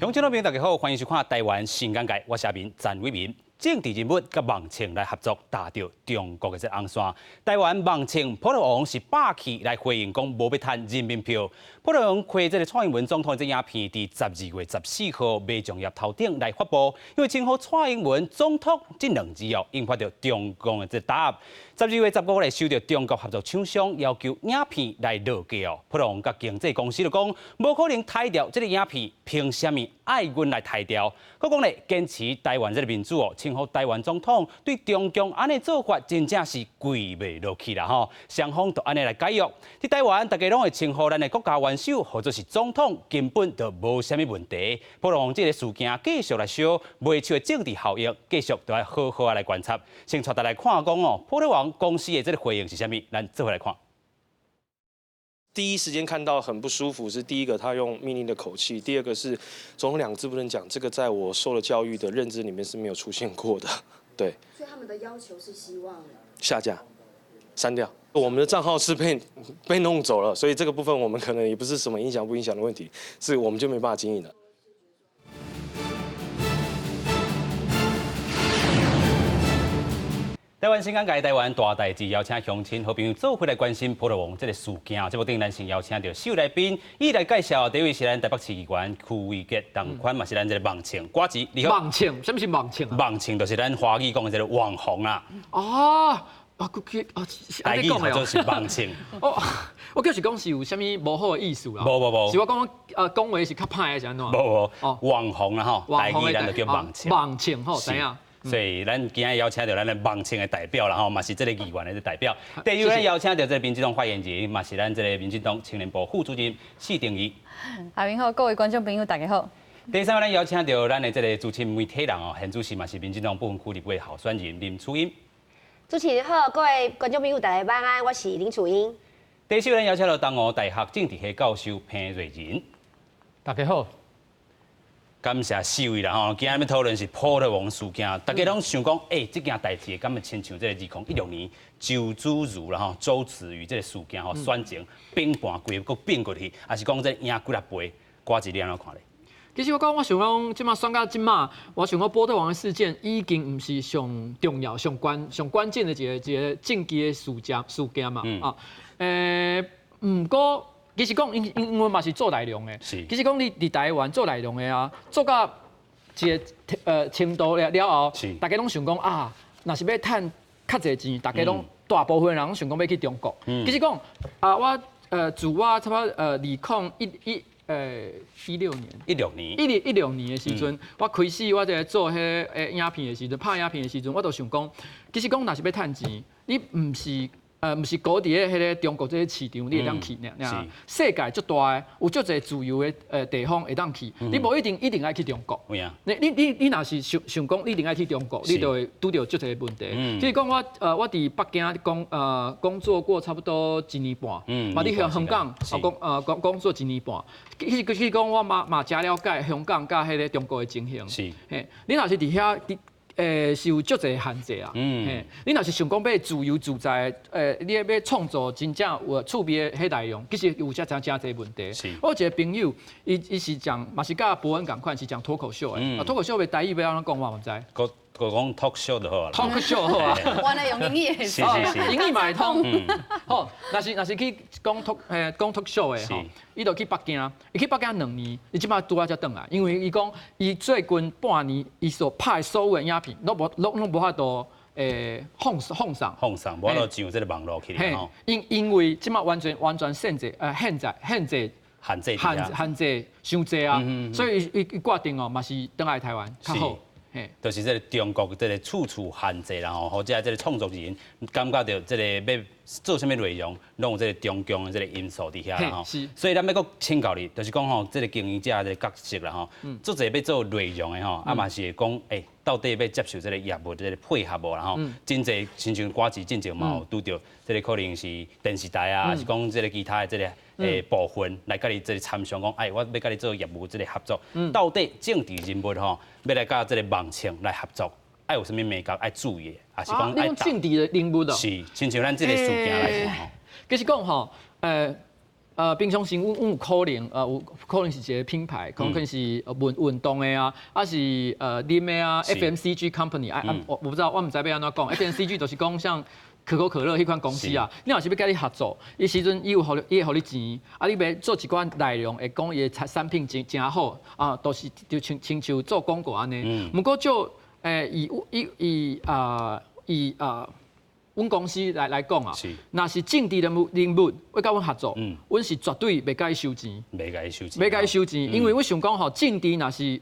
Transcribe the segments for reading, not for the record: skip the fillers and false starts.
鄉親老朋友大家好，歡迎收看《台灣新眼界》，我是阿明陳偉民。政治人物佮網紅來合作，踏著中國的這紅線。台灣網紅波特王是霸氣來回應，講無欲趁人民票。波特王開這个蔡英文總統這影片，佇12月14號馬上業頭頂來發布，因為稱呼蔡英文總統這兩字哦，引發著中共的這打壓。12月15來收到中國合作廠商要求影片來落架哦。波特王佮經紀公司就講，無可能刣掉這个影片，憑啥物愛阮來刣掉？閣講咧，堅持台灣這个民主哦，稱呼台灣總統對中共按呢做法，真正是跪袂落去啦吼。雙方就按呢來解約。佇台灣，大家攏會稱呼咱的國家元首或者是總統，根本就無啥物問題。波特王這个事件繼續來燒，袂手的政治效應，繼續就愛好好仔來觀察。先帶大家來看講哦，波特王公司的這个回應是啥物？咱做伙來看。第一時間看到很不舒服，是第一個他用命令的口氣，第二個是總統兩個字不能講，這個在我受了教育的認知裡面是沒有出現過的，對。所以他們的要求是希望下架、刪掉。我們的賬號是被弄走了，所以這個部分我們可能也不是什麼影響不影響的問題，是我們就沒辦法經營了。台灣新眼界，台灣大代誌，邀請鄉親好朋友做伙來關心波特王這个事件。節目頂咱先邀請著四位來賓，伊來介紹。第一位是咱台北市議員區偉傑，同款嘛是咱這个網紅瓜子。你好。網紅，啥物是網紅啊？網紅就是咱華語講的這个網紅啊。哦，啊，佢啊，台語叫做是網紅。哦，我就是講是有啥物無好的意思啦。無無無。是我講講話是較歹還是按怎？無無。哦，網紅啦吼，台語咱就叫網紅。網紅吼，知影。所以咱今日邀請著咱的網紅的代表啦吼，嘛是這个議員的代表。第二，咱邀請著這个民進黨發言人，嘛是咱這个民進黨青年部副主任謝定儀。阿明好，各位觀眾朋友大家好。第三，咱邀請著咱的這个資深媒體人哦，現主席嘛是民進黨不分區立委候選人林楚茵。主持人好，各位觀眾朋友大家晚安，我是林楚茵。第四，咱邀請著東吳大學政治系教授彭瑞仁。大家好。感謝四位啦吼，今日欲討論是波特王事件，大家攏想講，欸，這件代誌敢會親像這个2016年周子瑜啦吼，周子瑜這个事件吼，選情變盤規閣變過去，抑是講這贏幾若倍，瓜子你按怎看咧？其實我講，我想講，這馬選到這馬，我想講波特王的事件已經毋是上重要、上關鍵的一個政治的事件嘛，啊，毋過。其實講，因為嘛是做內容的。其實講，你佇台灣做內容的啊，做到一个程度了了後，大家攏想講啊，若是欲趁較濟錢，大家攏大部分人攏想講欲去中國。其實講啊，我自我差不多2016年，一六年，16年的時陣，我開始我在做彼个影片的時陣，拍影片的時陣，我就想講，其實講若是欲趁錢，你毋是。毋是孤佇咧彼个中國這个市場，你會當去爾爾。世界足大的，有足濟自由的地方會當去。你無一定一定愛去中國。你若是想想講，你一定愛去中國，你就會拄著足濟問題。所以講我佇北京工作過差不多一年半，嘛佇香港工作一年半。其實講我嘛嘛誠了解香港佮彼个中國的情形。嘿，你若是佇遐佇。是有足濟限制啊！嘿，你若是想講欲自由自在，你欲創造真正有趣味的彼內容，其實有遮誠誠濟問題。我有一个朋友，伊是講，嘛是佮博恩仝款，是講脫口秀的。啊，脫口秀的台語欲按怎講，我嘛毋知。閣講 talk show 就好啊。 talk show 好啊。原來用英語。是是是。英語嘛會通。好，若是去講 talk show 的吼，伊就去北京，伊去北京2年，伊這擺拄仔才轉來，因為伊講伊最近半年伊所拍的所有的影片，攏無法度放送。放送，無法度上這个網路去吼。因為這擺完全限制。限制。限制傷濟啊，所以伊決定哦，嘛是轉來台灣較好。就是這个中國這个處處限制啦吼，或者這个創作人感覺著這个欲做啥物內容，攏有這个中共的這个因素佇遐啦吼。所以咱欲閣請教你，就是講吼，這个經營者這个角色啦吼，足濟欲做內容的吼，啊嘛是會講，欸，到底欲接受這个業務這个配合無啦吼？真濟親像歌詞進前嘛有拄著這个可能是電視台啊，抑是講這个其他的這个部分來佮你這个參詳講，哎，我欲佮你做業務這个合作，到底政治人物吼欲來佮這个網紅來合作，愛有啥物眉角愛注意的，抑是講愛政治的人物哦？是，親像咱這个事件來看吼。其實講吼，平常時阮有可能，有可能是一個品牌，可能是運運動的啊，抑是啉的啊，FMCG company，啊啊，我不知道，我毋知欲按怎講，FMCG 就是講像可口可樂彼款公司啊，你若是欲佮你合作，伊時陣伊有予你，伊會予你錢，啊，你欲做一寡內容，會講伊的產品真誠好，啊，都是就親親像做廣告按呢。毋過就以以以啊以啊。阮公司來講啊，若是政治人物人物欲佮阮合作，阮是絕對袂共伊收錢，袂共伊收錢，袂共伊收錢，因為我想講吼，政治若是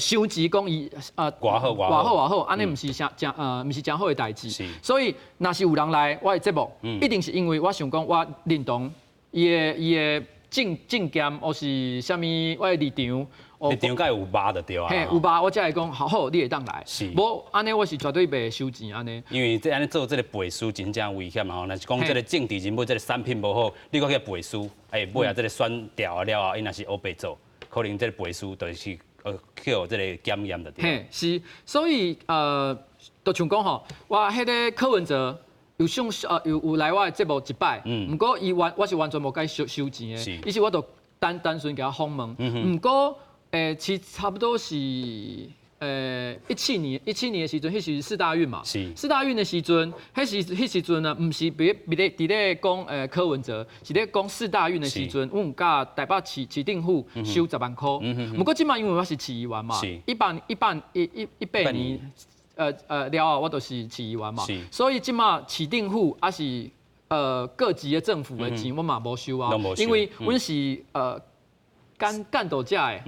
收錢講伊啊，偌好偌好偌好，按呢毋是啥誠毋是誠好的代誌。所以若是有人來我的節目，一定是因為我想講我認同伊的政見或是啥物我的立場。立場佮有合就對啊。嘿，有合我才會講好好，你會當來。無按呢，我是絕對袂收錢按呢。因為這按呢做這個背書真正危險嘛吼，若是講這個政治人物這個產品無好，你閣去背書，尾仔這個選掉了後，伊若是烏白做，可能這個背書就是去予這個檢驗就對。嘿，是，所以就像講吼，我彼個柯文哲有上有來我的節目一擺，毋過伊完我是完全無共伊收錢的，伊是我就單單純共伊訪問，毋過。其實差不多是17年的時陣，彼時世大運嘛。世大運的時陣，彼時陣呢，毋是佇咧講柯文哲，是咧講世大運的時陣，阮有共台北市政府收10萬箍。毋過這擺因為我是市議員嘛，一百一百一一一八年，了後我就是市議員嘛。所以這擺市政府抑是各級的政府的錢，我嘛無收啊，因為阮是監督者的，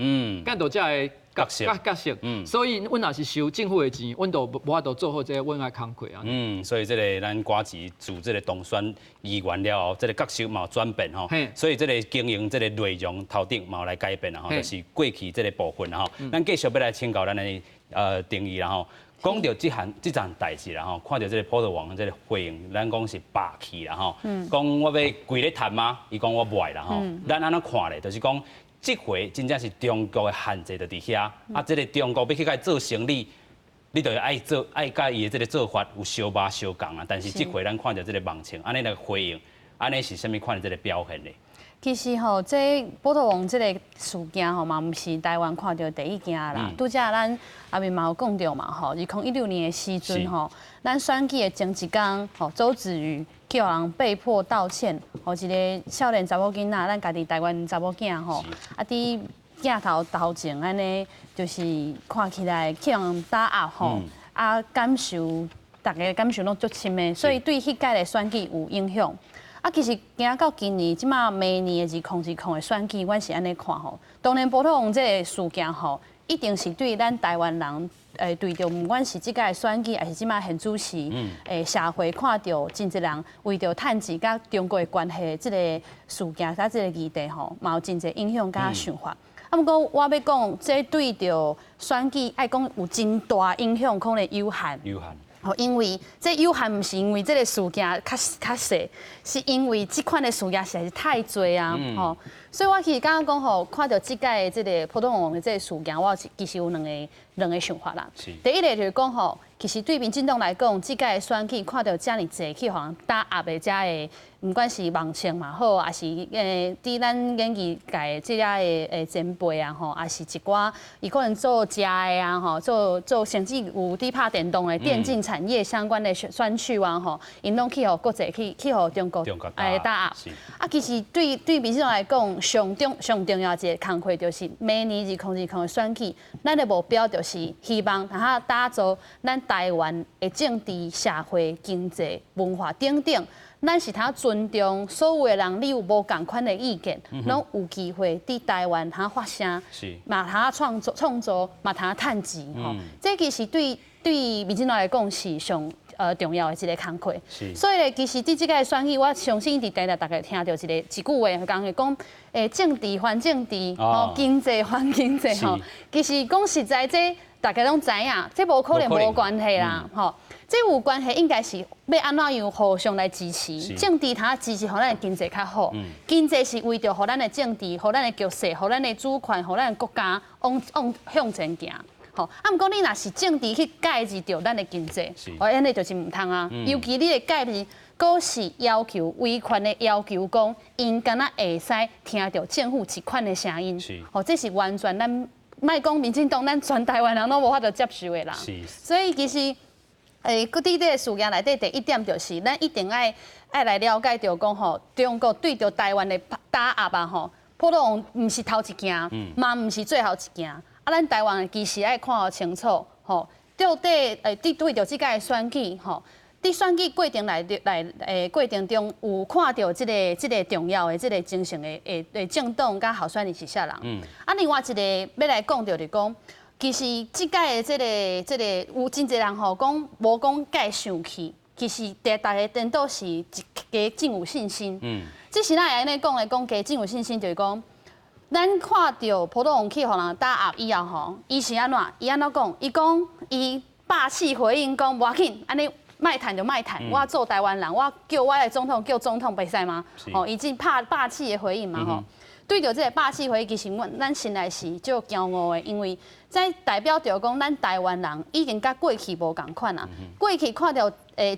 監督者的角色，所以阮若是收政府的錢，阮就無法度做好這個阮的工課啊。嗯，所以這個咱瓜吉自這個當選議員了後，這個角色嘛有轉變吼，所以這個經營這個內容頭頂嘛有來改變啦吼，就是過去這個部分啦吼。咱繼續欲來請教咱的定義啦吼。講著這項這樁代誌啦吼，看著這個波特王這個回應，咱講是霸氣啦吼。講我欲跪咧趁嗎？伊講我無愛啦吼。咱按怎看咧？就是講。這回真正是中國的限制就佇遐，啊，這個中國欲去共伊做生意，你就愛做愛佮伊的這個做法有相峇相仝啊。但是這回咱看著這個網情，按呢來回應，按呢是啥物款的這個表現咧？其實吼，這波特王這個事件吼嘛，毋是台灣看著第一件啦。拄才咱阿明嘛有講著嘛吼，2016年的時陣吼，咱選舉的前一工吼，周子瑜去予人被迫道歉，予一个少年查某囡仔，咱家己台灣查某囝吼，啊，佇鏡頭頭前按呢，就是看起來去予人打壓吼，啊，感受逐家感受攏足深的，所以對彼屆的選舉有影響。啊，其實行到今年，這擺明年的2020的選舉，阮是按呢看吼。當然，波特王這個事件吼，一定是對咱台灣人，對著毋管是這屆選舉，抑是這擺現主時，社會看著真濟人為著趁錢佮中國的關係，這個事件佮這個議題吼，嘛有真濟影響佮想法。啊，毋過我欲講，這對著選舉愛講有真大影響，可能有限。有限。吼，因為這有限毋是因為這個事件較細，是因為這款的事件實在是太濟啊！吼，所以我其實感覺講吼，看著這屆的這個波特王的這個事件，我其實有兩個想法啦。第一個就是講吼，其實對民進黨來講，這屆的選舉看著遮爾濟去予人打壓的遮的，毋管是網情嘛好，抑是佇咱演藝界這遐的前輩啊吼，抑是一寡伊可能做食的啊吼，做甚至有佇拍電動的電競產業相關的選手啊吼，𪜶攏去予國際去予中國打壓。啊，其實對民進黨來講，上重要一个工課就是明年2020的選舉，咱的目標就是希望通打造咱台灣的政治、社會、經濟、文化等等。咱是通尊重所有的人，你有無仝款的意見，攏有機會佇台灣通發聲，嘛通創作，嘛通趁錢吼。這其實對民進黨來講是上重要的一个工課。所以咧，其實佇這個選舉，我相信佇台內逐家聽著一句話，講是講政治反政治，吼，經濟反經濟吼。其實講實在，這逐家攏知影，這無可能無關係啦，吼。這有關係應該是欲按怎樣互相來支持，政治通支持，予咱的經濟較好。經濟是為著予咱的政治、予咱的局勢、予咱的主權、予咱的國家往向前行。吼，啊，毋過你若是政治去介入著咱的經濟，哦，按呢就是毋通啊。尤其你的介入，閣是要求維權的要求，講𪜶敢若會使聽著政府這款的聲音，吼，這是完全咱莫講民進黨，咱全台灣人攏無法度接受的啦。所以其實，閣佇這个事件內底，第一點就是，咱一定愛來了解著講吼，中國對著台灣的打壓啊吼，波特王毋是頭一件，嘛毋是最後一件。啊，咱台灣其實愛看予清楚，吼，到底佇對著這屆選舉吼，佇選舉過程內內過程中有看著這個重要的這個精神的政黨佮候選人是啥人。啊，另外一個欲來講著就是講，其實這屆的這個有真濟人吼講無講蓋生氣，其實逐家顛倒是一加真有信心。這是哪會按呢講咧？講加真有信心，就是講，咱看著波特王去予人打壓以後吼，伊是按怎？伊按怎講？伊講伊霸氣回應講無要緊，按呢莫趁就莫趁，我做台灣人，我叫我的總統叫總統袂使嗎？吼，伊真霸氣的回應嘛吼。對著這个霸氣回應，其實阮咱心內是足驕傲的，因為這代表著講，咱台灣人已經佮過去無仝款啊。過去看著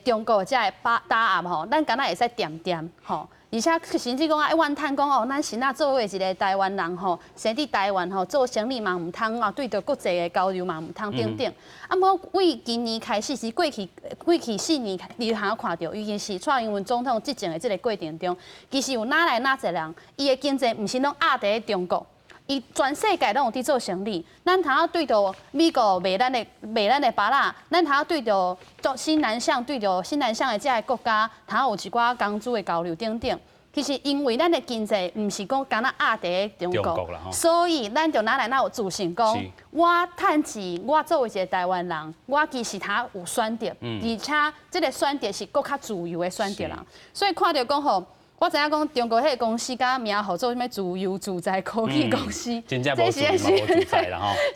中國這个打壓吼，咱敢若會使恬恬吼。而且甚至講啊，怨嘆講哦，咱是若做為一个台灣人吼，生佇台灣吼，做生意嘛毋通啊，對著國際的交流嘛毋通等等。啊，毋過為今年開始是過去4年，你通看著，尤其是蔡英文總統執政的這个過程中，其實有哪來哪濟人，伊的經濟毋是攏壓佇咧中國。伊全世界攏有佇做生意，咱通仔對著美國賣咱的芭樂，咱通仔對著做新南向對著新南向的這个國家，通仔有一寡工資的交流等等。其實因為咱的經濟毋是講敢若壓佇咧中國，所以咱就哪來哪有自信講，我趁錢，我作為一个台灣人，我其實通有選擇，而且這个選擇是閣較自由的選擇啦。所以看著講吼，我知影講中國彼个公司共名號做啥物自由自在科技公司，這實在是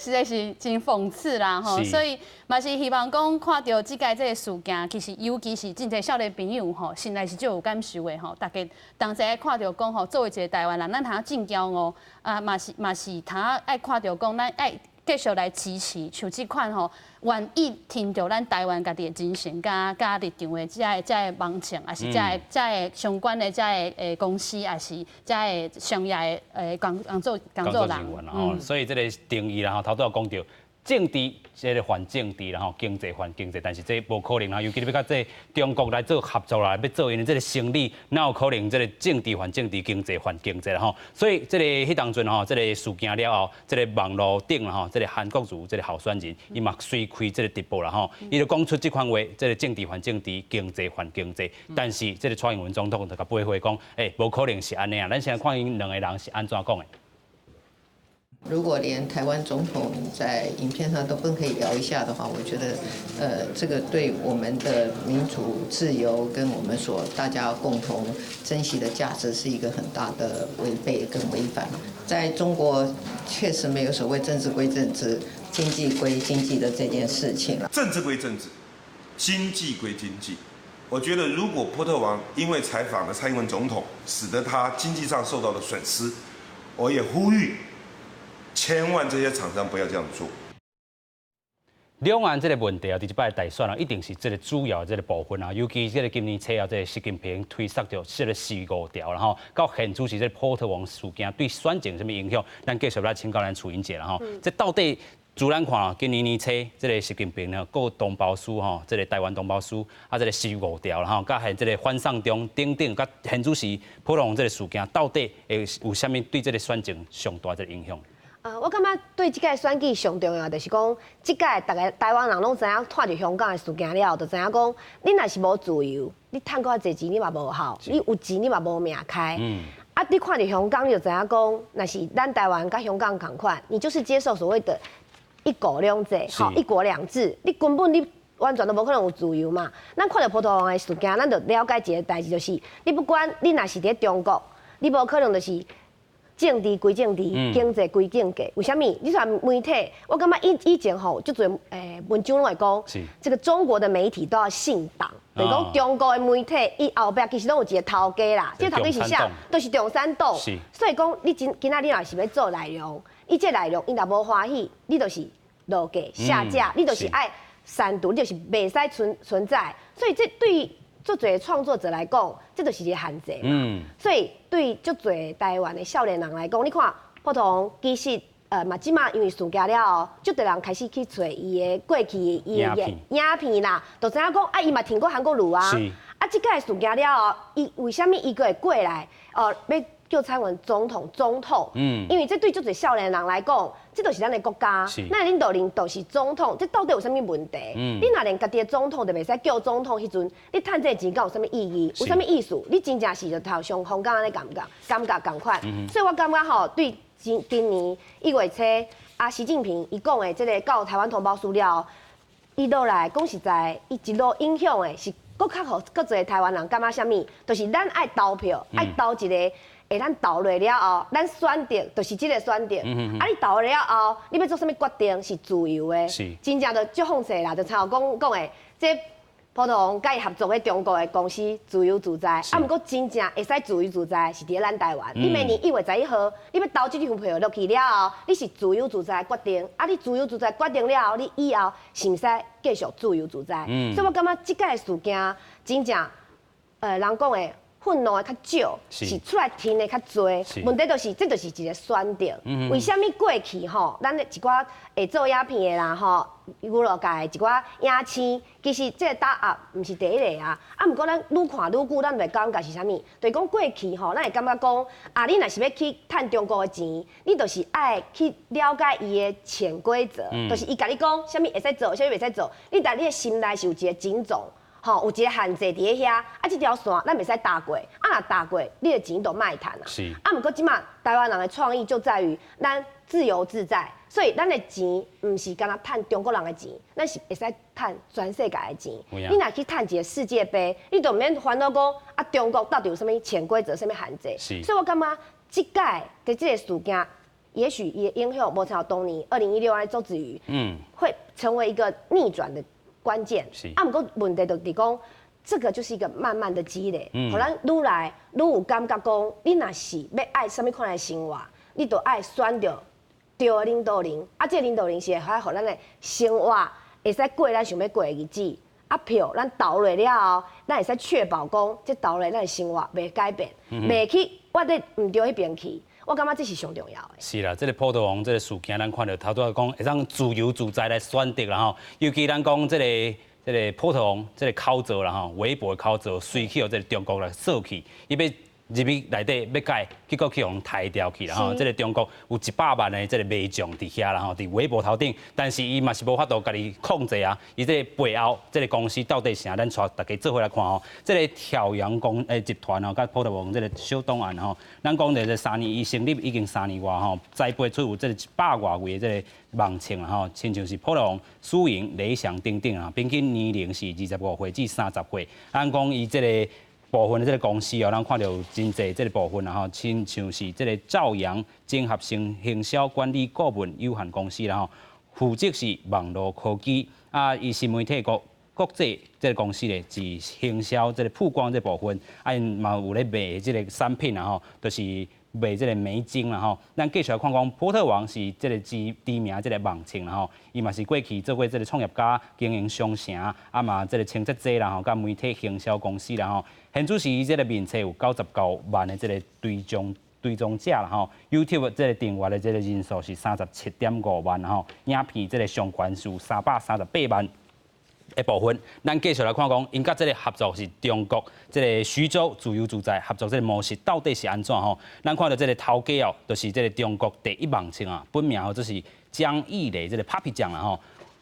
實在是真諷刺啦吼。所以嘛是希望講看著這屆這个事件，其實尤其是真濟少年朋友吼，心內是足有感受的吼。大家同齊看著講吼，作為一个台灣人，咱通真驕傲啊，嘛是通愛看著講，咱愛繼續來支持像這款吼，願意聽著咱台灣家己的精神，佮立場的這个網站，抑是這个相關的這个公司，抑是這个商業的工作人員吼。所以這个定義啦吼，頭拄仔講著政治這个反政治啦吼，經濟反經濟，但是這無可能啦，尤其你欲佮這中國來做合作啦，欲做𪜶的這个生意，哪有可能這个政治反政治，經濟反經濟啦吼？所以這个彼當陣吼，這个事件了後，這个網路頂啦吼，這个韓國瑜這个候選人，伊嘛隨開這个直播啦吼，伊就講出這款話，這个政治反政治，經濟反經濟，但是這个蔡英文總統就共駁回講，欸，無可能是按呢啊，咱先看𪜶兩个人是按怎講的。如果連台灣總統在影片上都不可以搖一下的話，我覺得，這個對我們的民主自由跟我們所大家共同珍惜的價值是一個很大的違背跟違反。在中國確實沒有所謂政治歸政治、經濟歸經濟的這件事情了。政治歸政治，經濟歸經濟。我覺得如果波特王因為採訪了蔡英文總統，使得他經濟上受到了損失，我也呼籲，千萬這些廠商不要這樣做。兩岸這个問題啊，佇這擺大選啊，一定是這个主要的這个部分啊。尤其這个今年初啊，這个習近平推捒著這个四五條啦吼，到現此時這个波特王事件對選情啥物影響，咱繼續來請教咱楚英姐啦吼。這到底自咱看，今年年初這个習近平呢，告同胞書吼，這个台灣同胞書啊，這个四五條啦吼，佮現這个反送中等等，佮現此時波特王這个事件，到底會有啥物對這个選情上大這个影響？我感覺對這屆選舉上重要，就是講，這屆逐个台灣人攏知影，看著香港的事件了後，就知影講，你若是無自由，你趁閣較濟錢你嘛無效，你有錢你嘛無命開。啊，你看著香港，你就知影講，若是咱台灣佮香港仝款，你就是接受所謂的一國兩制，吼，一國兩制，你根本你完全都無可能有自由嘛。咱看著波特王的事件，咱就了解一个代誌，就是你不管你若是佇咧中國，你無可能就是政治歸政治，經濟歸經濟。為啥物？你看媒體，我感覺以前吼，足濟文章攏會講，這個中國的媒體都要姓黨，就是講中國的媒體，伊後壁其實攏有一個頭家啦，這個頭家是啥？就是共產黨。所以講，你今仔日若是欲做內容，伊這內容伊若無歡喜，你就是落架下架，你就是愛刪除，你就是袂使存在。所以這對足濟創作者來講，這就是一个限制嘛。所以對足濟台灣的少年人來講，你看，普通其實嘛，這馬因為事件了後，足濟人開始去揣伊的過去伊的影片啦，就知影講啊，伊嘛挺過韓國瑜啊。啊，這擺事件了後，伊為啥物伊閣會過來？哦，欲叫蔡英文總統總統。因為這對足濟少年人來講，這就是咱的國家。咱的領導人就是總統，這到底有啥物問題？你若連家己的總統都袂使叫總統彼陣，你趁這个錢敢有啥物意義？有啥物意思？你真正是就頭像香港按呢感覺，感覺仝款。所以我感覺吼，對今年1月初，啊，習近平伊講的這个告台灣同胞書了後，伊落來講實在，伊一路影響的是閣較予閣濟台灣人感覺啥物？就是咱愛投票，愛投一个會咱投落了後，咱選擇就是這个選擇。啊，你投了後，你欲做啥物決定是自由的。真正就足諷刺啦，就親像講講的，這普通佮伊合作的中國的公司自由自在，啊，毋過真正會使自由自在是佇咧咱台灣。你明年1月11號，你欲投這張票落去了後，你是自由自在決定。啊，你自由自在決定了後，你以後是毋是繼續自由自在？所以我感覺這擺事件真正，人講的憤怒的較少，是出來挺的較濟。問題就是，這就是一个選擇。為啥物過去吼，咱的一寡會做影片的啦吼，娛樂界的一寡影星，其實這个打壓毋是第一个啊。啊，毋過咱愈看愈久，咱會感覺是啥物？就是講過去吼，咱會感覺講，啊，你若是欲去趁中國的錢，你就是愛去了解伊的潛規則，就是伊共你講啥物會使做，啥物袂使做，你佇你的心內是有一个警總。吼，有一个限制佇咧遐，啊，這條線咱袂使踏過，啊，若踏過，你的錢就莫趁啊。啊，毋過這馬台灣人的創意就在於咱自由自在，所以咱的錢毋是干焦趁中國人的錢，咱是會使趁全世界的錢。你若去趁一个世界盃，你就毋免煩惱講啊，中國到底有啥物潛規則、啥物限制。所以我感覺這擺的這个事件，也許伊的影響無像當年2016按呢周子瑜，會成為一個逆轉的關鍵。啊，毋過問題就是講，這個就是一個慢慢的積累，予咱愈來愈有感覺講，你若是欲愛啥物款的生活，你就愛選著對的領導人。啊，這个領導人是會使予咱的生活會使過咱想欲過的日子。啊，票咱投落了後，咱會使確保講，這投落咱的生活袂改變，袂去往咧毋對彼邊去。我感覺這是上重要的。是啦，這个波特王這个事件，咱看著頭拄仔講會當自由自在來選擇啦吼。尤其咱講這个波特王這个口罩啦吼，微博的口罩隨去予這个中國來掃去，伊欲入去內底欲改，結果去予刣掉去啦吼。這个中國有100萬的這个民眾佇遐啦吼，佇微博頭頂，但是伊嘛是無法度家己控制啊。伊這个背後這个公司到底是啥？咱帶大家做伙來看吼。這个挑陽公集團吼，佮波特王這个小檔案吼，咱講這三年，伊成立已經3年外吼，栽培出有這个100外位的這个網紅啦吼，親像是波特王、輸贏、雷翔等等啊，平均年齡是25歲至30歲。咱講伊這个部分的這个公司哦，咱看著有真濟這个部分啦吼，親像是這个兆陽綜合性行銷管理顧問有限公司啦吼，負責是網路科技啊，伊新媒體國際這个公司咧是行銷這个曝光這部分，啊，𪜶嘛有咧賣這个產品啦吼，就是賣這个美精啦吼。咱繼續來看講，波特王是這个知名這个網紅啦吼，伊嘛是過去做過這个創業家、經營商城，啊嘛這个清潔劑啦吼，佮媒體行銷公司啦吼。現此時伊這个面冊有99萬的這个追蹤者啦吼，YouTube 這个訂閱的這个人數是37.5萬吼，影片這个上懸是338萬的部分，咱繼續來看講，𪜶佮這个合作是中國這个徐州自由自在合作這个模式到底是按怎吼？咱看著這个頭家哦，就是這个中國第一網紅啊，本名號就是江義雷，這个 Papi 醬啦吼。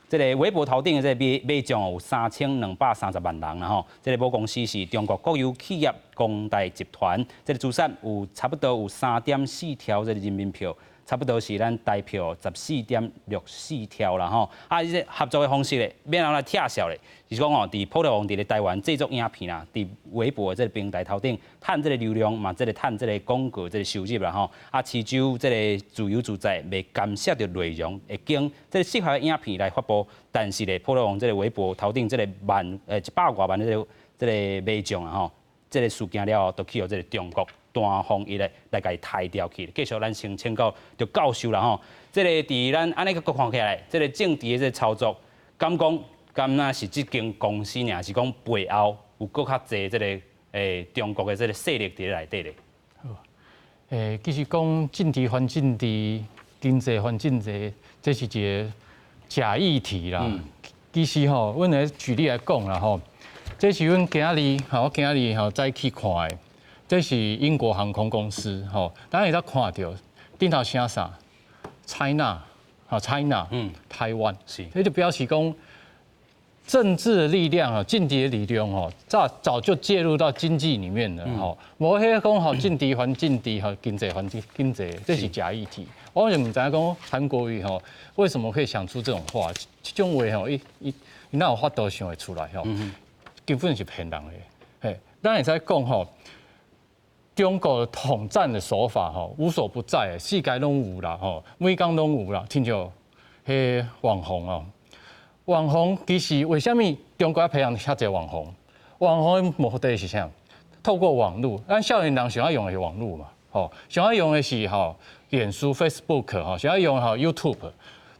這个微博頭頂的這个買將有3230萬人啦吼。這个母公司是中國國有企業光大集團，這个資產有差不多有3.4兆這个人民幣。差不多是咱台票14.64兆啦吼。啊，這个合作的方式咧，欲按怎來拆銷咧？是講哦，佇波特王佇咧台灣製作影片啦，佇微博的這个平台頭頂趁這个流量嘛，這个趁這个廣告這个收入啦吼。啊，徐州這个自由自在袂干涉著內容，會經這个適合的影片來發布。但是咧，波特王這个微博頭頂這个萬100外萬的這个民眾啊吼，這个事件了後，就去予這个中國。單方一咧來共伊刣掉去。繼續咱先請教著教授啦吼，這个佇咱按呢閣看起來，這个政治的這个操作，敢講敢若是這間公司爾，是講背後有閣較濟這个中國的這个勢力佇內底咧？其實講政治環境治、經濟環境治，這是一個假議題啦。其實吼，阮來舉例來講啦吼，這是阮今日吼，我今日吼早去看的，這是英國航空公司吼，咱會當看著頂頭寫啥？China，吼 China，台灣，這就表示講政治的力量啊，政治的力量吼，早早就介入到經濟裡面了吼。無彼講吼，政治還政治吼，經濟還經濟，這是假議題。我就毋知影講韓國瑜吼，為什麼可以想出這種話？這種話吼，伊伊伊哪有法度想會出來吼？根本是騙人的。嘿，咱會使講吼，中國統戰的手法吼，無所不在，世界攏有啦吼，每工攏有啦。親像彼網紅哦，網紅其實為啥物中國愛培養遐濟網紅？網紅的目的是啥？透過網路，咱少年人想愛用的是網路嘛，吼，想愛用的是吼臉書、Facebook 吼，想愛用吼 YouTube。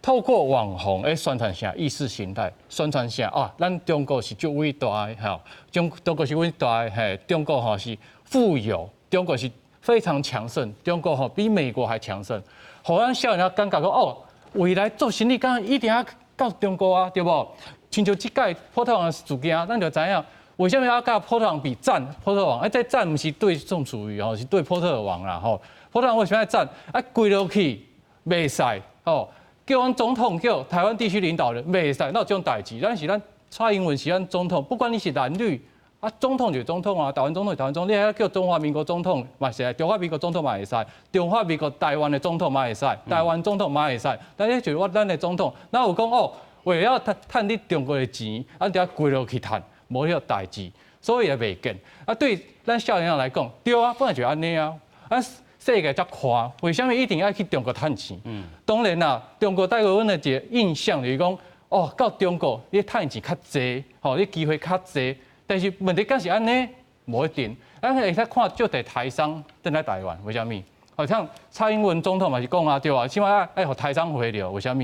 透過網紅來宣傳啥意識形態，宣傳啥啊？咱中國是足偉大的，吼，中國是偉大的，嘿，中國吼是富有，中國是非常強盛，中國吼比美國還強盛。予咱少年人感覺講哦，未來做生意敢一定愛到中國啊，對無？親像這擺波特王事件，咱就知影為啥物愛佮波特王比讚波特王？啊，這讚毋是對宋楚瑜吼，是對波特王啦吼。波特王為啥物愛讚？啊，跪落去袂使吼。叫阮總統叫台灣地區領導人袂使，哪有這種代誌？咱是咱蔡英文是咱總統，不管你是藍綠啊，總統就是總統啊，台灣總統是台灣總統，你還叫中華民國總統嘛是，中華民國總統嘛會使，中華民國台灣的總統嘛會使，台灣總統嘛會使，但是就是我咱的總統，哪有講哦？為了要趁趁你中國的錢，啊，得跪落去趁，無彼個代誌，所以也袂見。啊，對咱少年人來講，對啊，本來就按呢啊，啊，世界遮寬，為啥物一定愛去中國趁錢？當然啦，中國帶給阮的一個印象就是講，哦，到中國你趁錢較濟，吼，你機會較濟。但是問題敢是按呢？無一定。咱會使看足濟台商轉來台灣，為啥物？好像蔡英文總統嘛是講啊，對啊，起碼愛愛予台商回流，為啥物？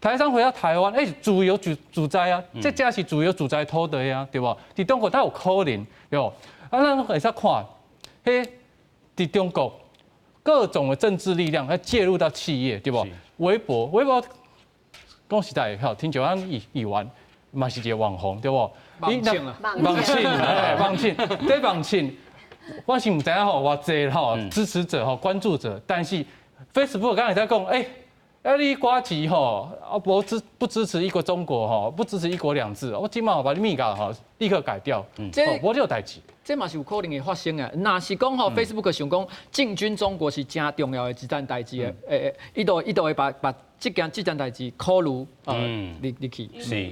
台商回到台灣，欸，自由自自在啊，這才是自由自在的土地啊，對無？佇中國哪有可能，對無？啊，咱會使看，彼佇中國各種的政治力量來介入到企業，對無？微博，微博講實在，吼，親像咱議員嘛是一個網紅，對無？網慶啊，網慶，哎，網慶，這網慶，我是毋知影吼，偌濟吼支持者吼關注者，但是 Facebook 剛才在講，欸，啊你呱吉吼，啊不支持一個中國吼，不支持一國兩制，我這馬把你物件吼立刻改掉，這無這個代誌。這嘛是有可能會發生的。若是講吼，Facebook 想講進軍中國是誠重要的一件代誌的，伊就會把這件代誌考慮入去。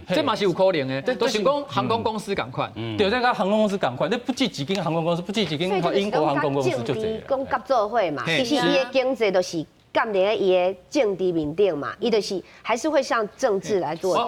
這嘛是有可能的。都想講航空公司仝款，對，這佮航空公司仝款，你不止一間航空公司，不止一間英國航空公司就這樣。講合作伙嘛，其實伊的經濟都是建立佇伊的政治面頂嘛，伊就是還是會向政治來做下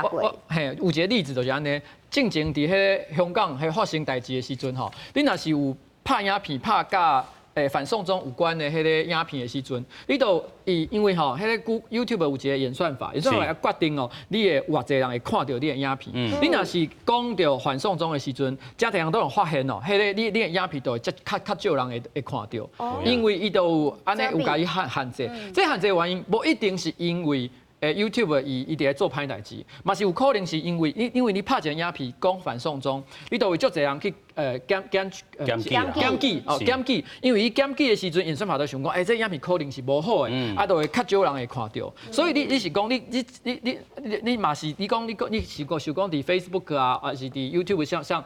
軌。嘿，有一個例子就是按呢，進前佇彼个香港彼發生代誌的時陣吼，你若是有拍影片拍佮反送中有關的彼個影片的時陣，你就伊因為吼，彼个 YouTube 有一個演算法，演算法決定哦，你會偌濟人會看著你的影片。你若是講著反送中的時陣，誠濟人都會發現哦，彼個你的影片就會較較少人會看著，因為伊就有按呢有共伊限限制。這限制的原因無一定是因為YouTube 伊佇咧做歹代誌，嘛是有可能是因為你拍一個影片講反送中，你就會足濟人去檢檢檢舉哦檢舉，因為伊檢舉的時陣，演算法就想講，欸，這影片可能是無好的，啊，就會較少人會看著。所以你是講你嘛是你講你是講想講佇 Facebook 啊，還是佇 YouTube 像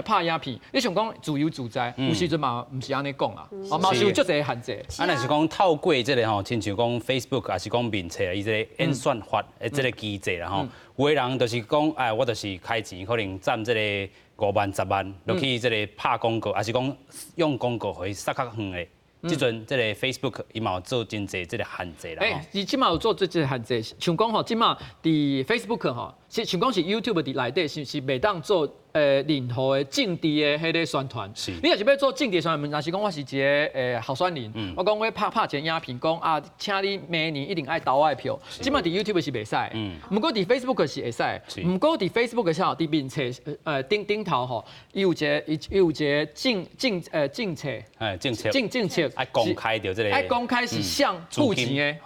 拍影片，你想講自由自在，有時陣嘛毋是按呢講啊，哦嘛是有足濟限制。啊，若是講透過這個吼，親像講 Facebook，抑是講面冊，伊這個演算法的這個機制啦吼，有的人就是講，哎，我就是開錢，可能賺這個5萬、10萬，落去這個拍廣告，抑是講用廣告予伊殺較遠的。這陣這個 Facebook 伊嘛有做真濟這個限制啦。欸，伊這馬有做這個限制，像講吼，這馬佇 Facebook 吼，是像講是 YouTube 佇內底是袂當做。任何的政治的彼个宣傳。你若是欲做政治宣傳，若是講我是一个候選人，我講我拍拍一个影片，講啊，請你明年一定愛投我的票。這擺佇 YouTube 是袂使，毋過佇 Facebook 是會使。毋過佇 Facebook 的時候，佇面冊頂頂頭吼，伊有一個政策，政策，政策愛公開著這个，愛公開是誰付錢的，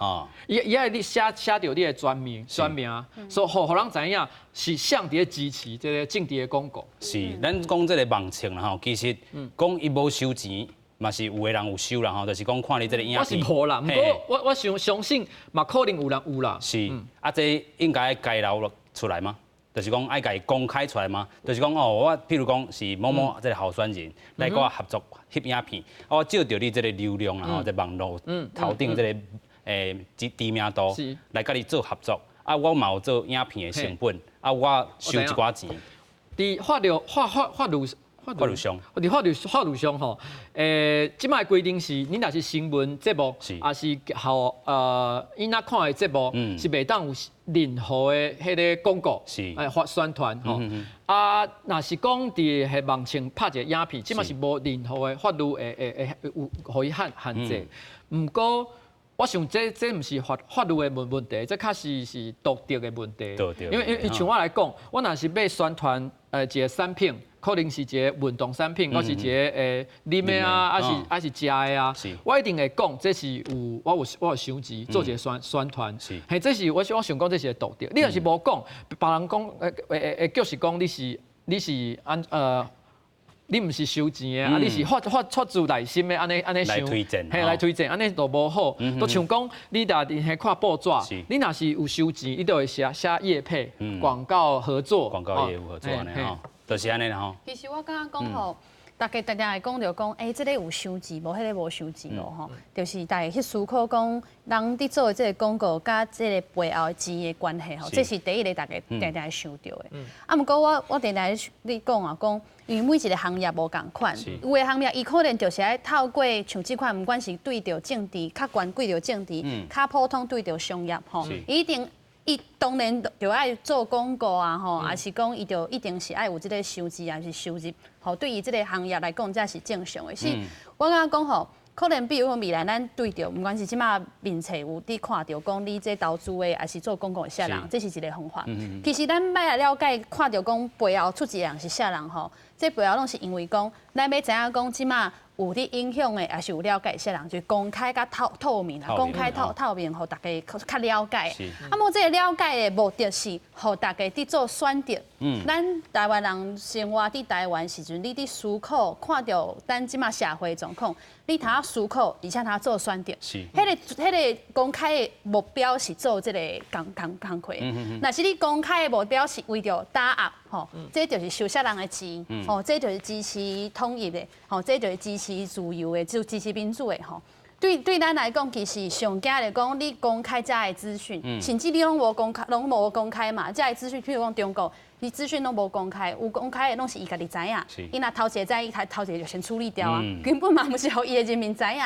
伊愛你寫著你的專名，所以予人知影是誰佇咧支持這个政治的廣告。是，咱講這个網冊啦吼，其實講伊無收錢，嘛是有的人有收啦吼，就是講看你這个影片。我是無啦，毋過我相信嘛可能有人有啦。是，啊，這應該該流出來嗎？就是講愛共伊公開出來嗎？就是講哦，我譬如講是某某這个候選人來佮我合作翕影片，我借著你這个流量啦吼，在網路頭頂這个知名度來佮你做合作，啊，我嘛有做影片的成本，啊，我收一寡錢。佇法律法法法律法律上，佇法律上吼，這擺規定是，你若是新聞節目，抑是予囡仔看的節目，是袂當有任何的彼个廣告，發宣傳吼。啊，若是講佇彼網上拍一个影片，這擺是無任何的法律會有予伊限制。毋過，我想這毋是法律的問題，這確實是道德的問題。因為像我來講，我若是欲宣傳一个產品，可能是一个運動產品，或是一个啉的啊，抑是食的啊，我一定會講，這是有我有收錢做一个宣傳。嘿，這是我想講這是個道德。你若是無講，別人講會就是講你是按。你毋是收錢的，啊！你是發自內心的按呢按呢想，嘿，來推薦，按呢就無好。就像講，你若佇彼看報紙，你若是有收錢，你就會寫寫業配、廣告合作、廣告業務合作按呢吼，就是按呢吼。其實我感覺講吼，大家定定會講著講，欸，這个有收錢無？彼个無收錢無？吼，就是大家去思考講，人佇做的這个廣告佮這个背後的錢的關係吼，這是第一个大家定定會想著的。啊，毋過我定定咧講啊，講。因為每一个行業無仝款，有的行業伊可能就是愛透過像這款，毋管是對著政治，較懸對著政治，較普通對著商業吼，一定伊當然就愛做廣告啊吼，抑是講伊就一定是愛有這个收支，抑是收入，吼，對於這个行業來講，才是正常的。是，我感覺講吼，可能比如講未來咱對著，毋管是這擺面冊有佇看著講你這投資的，抑是做廣告的啥人，這是一个方法。其實咱欲來了解，看著講背後出資人是啥人吼，這背後攏是因為講，咱欲知影講這擺有佇影響的，抑是有了解啥人，就公開佮透明啦，公開透明，予大家較了解。啊，無這个了解的目的是，予大家佇做選擇。咱台灣人生活佇台灣時陣，你佇思考看著咱這擺社會狀況，你通思考，而且通做選擇。彼个公開的目標是做這个工課。若是你公開的目標是為著打壓，吼，這就是收啥人的錢，吼，這就是支持統一的，吼，這就是支持自由的，就支持民主的，吼。對咱來講，其實上驚來講，你公開遮的資訊，甚至你攏無公開，攏無公開嘛，遮的資訊，譬如講中國，你資訊攏無公開，有公開的攏是伊家己知影。伊若頭一个知，伊頭一个就先處理掉啊，根本嘛毋是予伊的人民知影。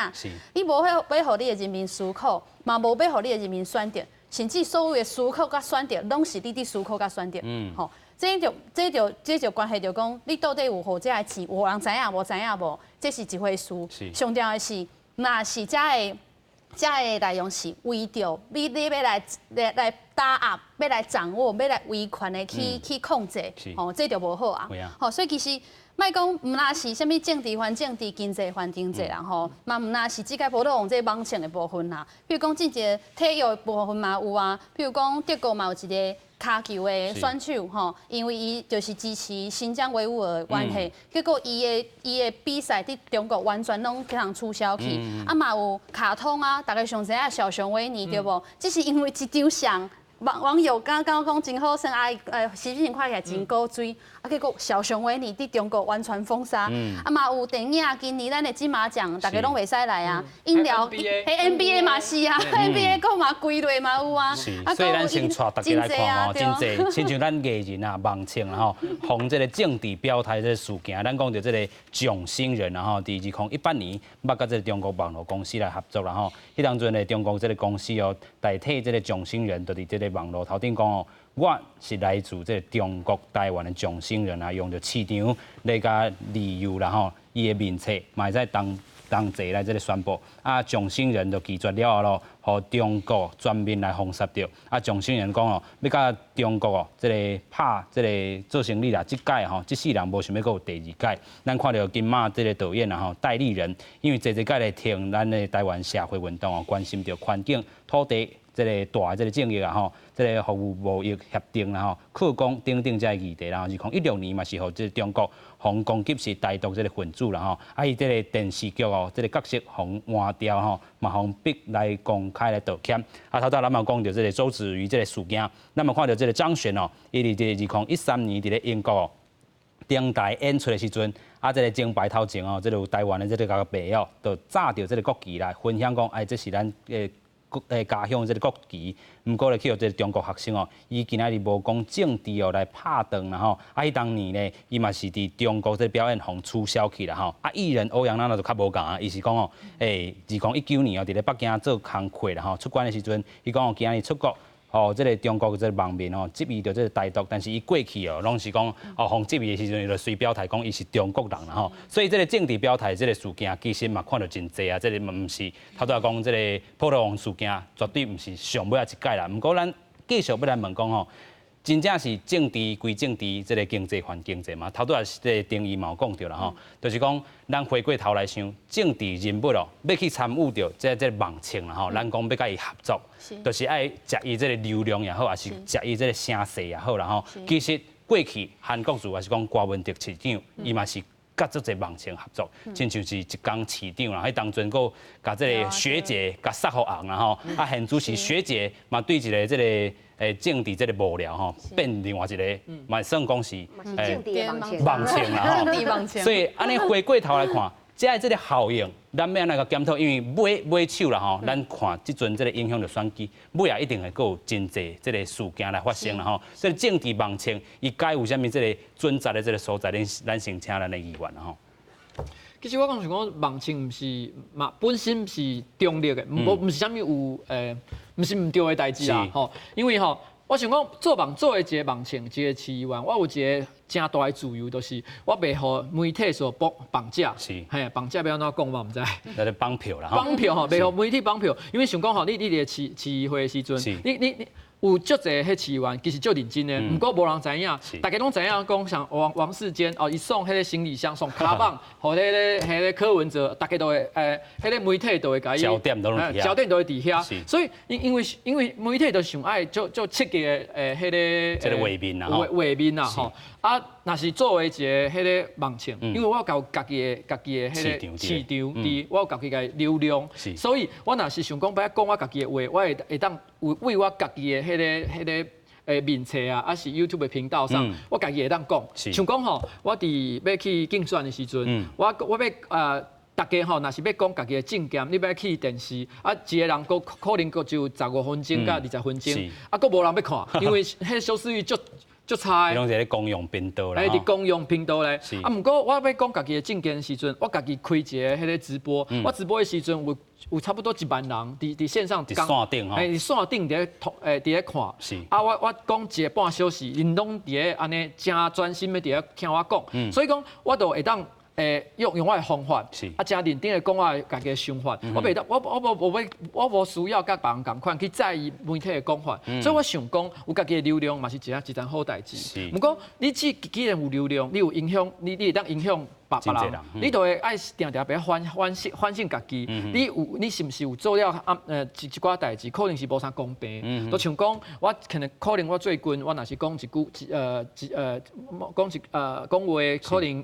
你無欲予你的人民思考，嘛無欲予你的人民選擇，甚至所有的思考佮選擇，攏是你佇思考佮選擇。吼，這就關係著講，你到底有予遮的錢，有人知影無？知影無？這是一回事。上重要的是，若是遮的內容是為著你欲來打壓，欲來掌握，欲來威權的去控制，吼，這就無好啊。吼，所以其實莫講毋但是啥物政治還政治，經濟還經濟啦，吼，嘛毋但是這个普通這網線的部分啦。比如講，這個體育的部分嘛有啊，譬如講德國嘛有一个跤球的選手吼，因為伊就是支持新疆維吾爾的關係，結果伊的比賽佇中國完全攏予人取消去。啊嘛有卡通啊，大家上知影小熊維尼對無？只是因為一張相。網友感覺講真好耍，啊，視頻看起來真古錐，啊，結果小熊維尼佇中國完全封殺。啊嘛有電影，今年咱的金馬獎，大家攏袂使來啊。飲料，彼 NBA 嘛是啊，NBA 閣嘛規類嘛有啊。是，所以咱先帶大家來看吼，真濟，親像咱藝人啊、網紅啦吼，予這个政治表態這个事件，咱講著這个囧星人啊吼，佇2018年捌佮這个中國網路公司來合作啦吼，彼當陣的中國這个公司哦，代替這个囧星人，就佇這个。這個網路頭頂講哦，我是來自這個中國台灣的掌聲人啊，用著市場來共利誘啦吼，伊的面冊嘛會使當同齊來這個宣布，啊，掌聲人就拒絕了後咯，予中國全面來封殺著。啊，掌聲人講哦，欲佮中國哦，這個拍這個做生意啦，這擺吼，這世人無想欲閣有第二擺。咱看著金馬這個導演啊吼，戴立忍，因為濟濟擺來替咱的台灣社會運動哦，關心著環境、土地這個大的這個正義啊吼，這個服務貿易協定啦吼，擴工等等這个議題啦，2016年嘛是予這個中國予攻擊是台獨這個分子啦吼，啊伊這個電視劇哦，這個角色予換掉吼，嘛予逼來公開來道歉。啊，頭拄咱嘛講著這個周子瑜這個事件，咱嘛看著這個張懸哦，伊佇這個2013年佇咧英國哦，登台演出的時陣，啊，這個前排頭前哦，這個有台灣的這個白哦，就紮著這個國旗來分享講，哎，這是咱的國家鄉這個國旗，毋過咧去予這個中國學生哦，伊今仔日無講政治哦來拍斷啦吼，啊，彼當年咧，伊嘛是佇中國這個表演予取消去啦吼，啊，藝人歐陽娜娜就較無仝啊，伊是講哦，2019年哦，佇咧北京做工課啦吼，出關的時陣，伊講哦，今仔日出國。哦，這個中國這個網民哦，質疑著這個台獨，但是伊過去哦，攏是講哦，予質疑的時陣，伊就隨表態講伊是中國人啦吼。所以這個政治表態這個事件，其實嘛看著真濟啊。這個嘛毋是頭拄仔講這個波特王事件，絕對毋是上尾仔一擺啦。毋過咱繼續欲來問講吼，真正是政治歸政治，這個經濟還經濟嘛。頭拄仔這個定義嘛有講著啦吼，就是講咱回過頭來想，政治人物哦，欲去參與著這個網衝啦吼，咱講欲佮伊合作，就是愛食伊這個流量也好，抑是食伊這個聲勢也好啦吼。其實過去韓國瑜抑是講柯文哲市長，伊嘛是佮足濟網衝合作，親像是一工市長啦，彼當陣閣共這個學姐共殺予紅啦吼，啊現主是學姐嘛對一個這個政治這個幕僚吼，變另外一個嘛算講是網衝啦吼，所以按呢回過頭來看，這個這個效應，咱欲按怎共檢討？因為尾尾手啦吼，咱看這陣這個影響著選舉，尾仔一定會閣有真濟這個事件來發生啦吼。所以政治網衝，伊該有啥物這個準則的這個所在，咱先請咱的議員啦吼。其實我講是講網衝毋是嘛，本身是中立的，無毋是啥物有毋是毋對的代誌啦吼。因為吼，我想講做網做的一個網衝，一個市議員，我有一個誠大的自由，就是我袂予媒體所綁綁架，嘿，綁架欲按怎講我毋知。那個綁票啦，綁票吼，袂予媒體綁票，因為想講吼，你佇市議會的時陣，你有足濟彼市議員，其實足認真的，毋過無人知影，大家攏知影講像王王世堅哦，伊送彼個行李箱，送卡棒，予彼個柯文哲，大家都會彼個媒體都會共伊焦點都攏焦點都會佇遐，所以因為媒體都上愛足足刺激的彼個這個畫面啦，畫面啦吼，啊，若是作為一個彼個網衝，因為我有家己的彼個市場佇，我有家己的流量，所以我若是想講欲講我家己的話，我會當為我家己的彼個面冊啊，抑是 YouTube 的頻道上，我家己會當講。像講吼，我佇欲去競選的時陣，我欲大家吼，若是欲講家己的政見，你欲去電視，啊，一個人閣可能閣只有15分鐘佮20分鐘，啊，閣無人欲看，因為彼收視率足足差的。攏是咧公用頻道啦。佇公用頻道咧。啊，毋過我欲講家己的政見的時陣，我家己開一個彼個直播，我直播的時陣有差不多1萬人佇線上。佇線頂吼。佇線頂佇咧看。啊，我講一個半小時，𪜶攏佇咧按呢誠專心的佇咧聽我講。所以講，我就會當用我的方法，啊，誠認真的講我的家己的想法。我袂當，我我無無欲，我無需要佮別人仝款去在意媒體的講法。所以我想講，有家己的流量嘛是一件好代誌。毋過你既然有流量，你有影響，你會當影響別人，你就會愛定定欲反省家己。你是毋是有做了一寡代誌，可能是無啥公平。就像講，我可能我最近我若是講一句一呃一呃講一呃講話，可能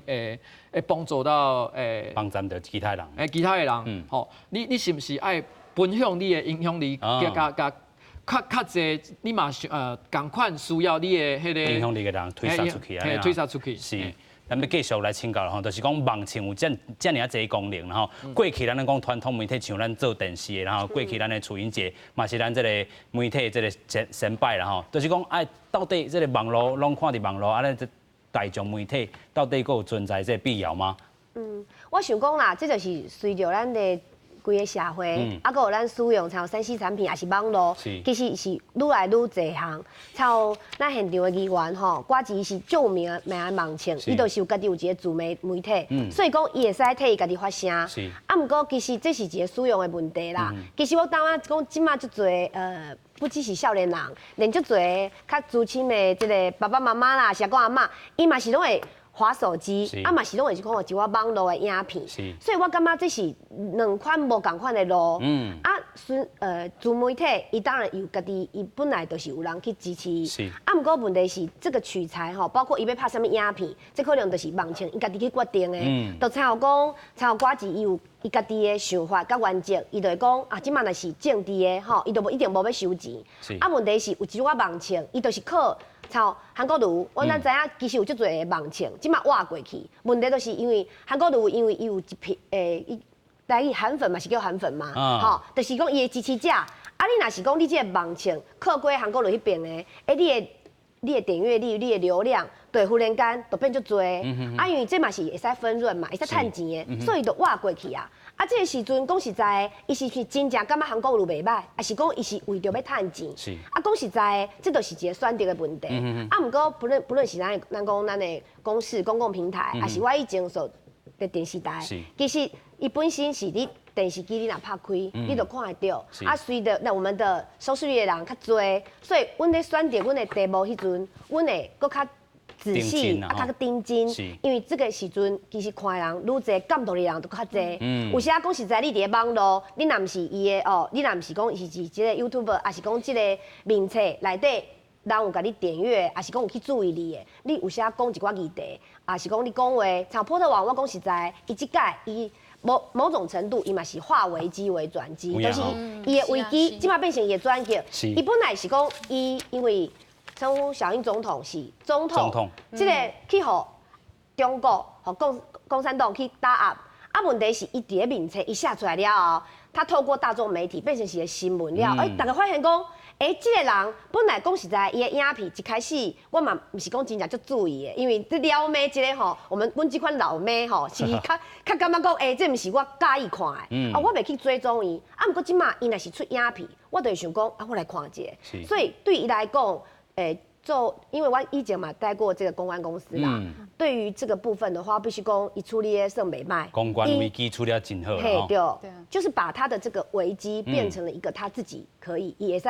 會幫助到幫助著其他人。其他的人，吼，你是毋是愛分享你的影響力，共共較濟，你嘛是仝款需要你的彼個影響力的人推捒出去啊，推捒出去。是。咱欲繼續來請教啦吼，就是講網衝有遮爾啊濟功能啦吼。過去咱講傳統媒體像咱做電視的，然後過去咱的儲英姐嘛是咱這個媒體這個前輩啦吼。就是講愛到底這個網路攏看佇網路，按呢這大眾媒體到底閣有存在這個必要嗎？我想講啦，這就是隨著咱的規个社會，啊，閣有咱使用像3C 產品，抑是網路，其實是愈來愈濟項。像咱現場的議員吼，呱吉是著有名的網紅，伊就是有家己有一个自媒體，所以講伊會使替伊家己發聲。啊，毋過其實這是一个使用的問題啦。其實我感覺講這馬足濟不只是少年人，連足濟較資深的這个爸爸媽媽啦，是講阿嬤，伊嘛是攏會滑手機，啊嘛是攏會去看一寡網路的影片，所以我感覺這是兩款無仝款的路。啊，自媒體，伊當然有家己，伊本來就是有人去支持。啊，毋過問題是這個取材吼，包括伊欲拍啥物影片，這可能就是網紅伊家己去決定的。就親像講，親像呱吉伊有伊家己的想法佮原則，伊就會講啊，這馬若是政治的吼，伊就無一定無欲收錢。啊，問題是有一寡網紅，伊就是靠。像韓國瑜，阮咱知影，其實有足濟个網紅，這馬倚過去。問題就是因為韓國瑜，因為伊有一批伊台語韓粉嘛，是叫韓粉嘛，吼，就是講伊的支持者。啊，你若是講你這个網紅靠過韓國瑜彼邊的，你的點閱率、你的流量，就會忽然間就變足濟。啊，因為這嘛是會使分潤嘛，會使趁錢的，所以就倚過去啊。啊，這个時陣講實在的，伊是毋是真正感覺韓國瑜袂䆀，抑是講伊是為著欲趁錢？啊，講實在的，這就是一個選擇的問題。啊，毋過不論是咱講咱的公視公共平台，抑是我以前所佇電視台，其實伊本身是你電視機你若拍開，你就看會著。啊，隨著那我們的收視率的人較濟，所以阮咧選擇阮的題目彼陣，阮會閣較仔細啊，較認真，因為這个時陣其實看的人愈濟，感動的人就較濟。有時仔講實在，你佇咧網路，你若毋是伊的哦，你若毋是講伊是這个 YouTuber，抑是講這个面冊內底人有共你訂閱，抑是講有去注意你的，你有時仔講一寡議題，抑是講你講話，像波特王，我講實在，伊這擺伊某種程度，伊嘛是化危機為轉機，就是伊的危機，這馬變成伊的轉機。伊本來是講伊因為稱呼小英總統是總統，這个去予中國、予共產黨去打壓，啊，問題是伊佇咧面冊伊寫出來了後，他透過大眾媒體變成是個新聞了，欸，大家發現講，欸，這个人本來講實在，伊的影片一開始我嘛毋是講真正足注意的，因為這老妹這个吼，我們阮這款老媽吼，是較較感覺講，欸，這毋是我佮意看的，啊，我袂去追蹤伊，啊，毋過這馬伊若是出影片，我就會想講，啊，我來看一下，所以對伊來講，欸，做，因為我以前嘛待過這個公關公司啦，對於這個部分的話，必須講伊處理的算袂䆀。公關危機處理得真好。嘿，對，就是把他的這個危機變成了一個他自己可以，伊會使，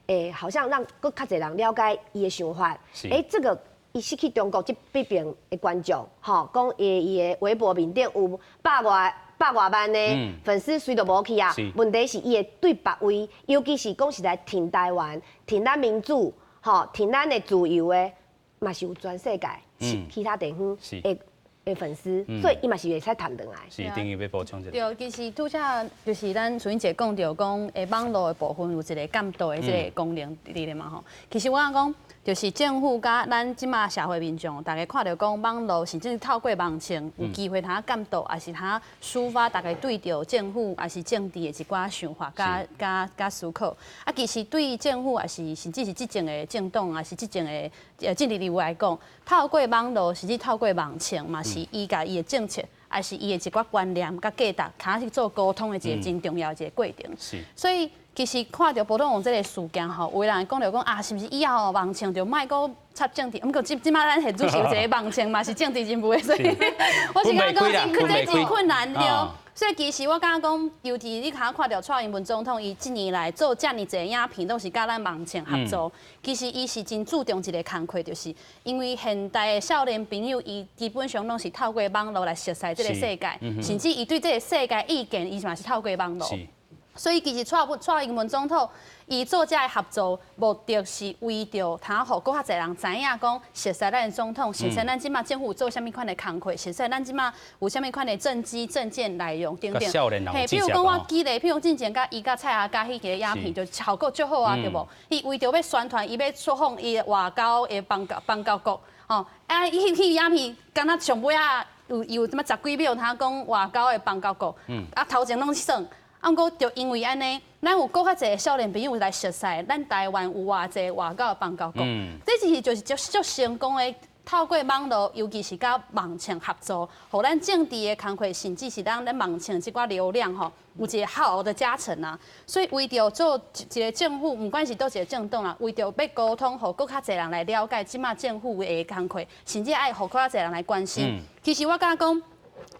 欸，好像讓閣較濟人了解伊的想法。欸，這個伊失去中國這邊的觀眾，吼，講伊的微博面頂有百外萬的粉絲，雖都無去啊。問題是伊會對別位，尤其是講實在挺台灣、挺咱民主。吼，挺咱的自由的，嘛是有全世界其他地方的粉絲，所以伊嘛是會使談轉來。是，等於欲補充一下。對，其實拄才就是咱淑英姐講著講，網路的部分有一个監督的這个功能佇咧嘛吼。其實我講，就是政府佮咱這馬社會民眾，大家看著講網路甚至透過網衝有機會通監督，抑是通抒發大家對著政府抑是政治的一寡想法，佮思考。啊，其實對政府抑是甚至是執政的政黨，抑是執政的政治人物來講，透過網路甚至透過網衝嘛，是伊共伊的政策，抑是伊的一寡觀念佮價值，較去做溝通的一个真重要的一个過程。所以其實看著波特王這个事件吼，有的人講著講啊，是毋是以後網衝就莫閣插政治？毋過這馬咱現主席有一个網衝嘛是政治人物的，所以我是感覺講這真困難對。所以其實我感覺講，尤其你較看著蔡英文總統，伊這年來做遮爾濟影片，攏是佮咱網衝合作。其實伊是真注重一个工課，就是因為現代的少年朋友，伊基本上攏是透過網路來熟悉這个世界，甚至伊對這个世界意見，伊嘛是透過網路。所以其實蔡英文總統伊做這个合作，目的是為著通予閣較濟人知影講，熟悉咱的總統，熟悉咱這馬政府做啥物款的工課，熟悉咱這馬有啥物款的政績、政見內容等等。嘿，比如講我舉例，譬如進前佮伊佮蔡阿嘎彼個影片就效果足好啊，對無？伊為著欲宣傳，伊欲出訪伊的外交的邦交國，吼，啊，伊彼影片敢若上尾仔有這麼十幾秒，通講外交的邦交國，啊頭前攏耍。啊，毋過就因為按呢，咱有閣較濟少年朋友來熟悉，咱台灣有偌濟外交的邦交國，這其實就是足足成功的。透過網路，尤其是佮網情合作，予咱政治的工課，甚至是咱網情這寡流量吼，有一個好的加成啊。所以為著做一個政府，毋管是佗一個政黨啦，為著欲溝通，予閣較濟人來了解這馬政府的工課，甚至愛予閣較濟人來關心。其實我感覺講，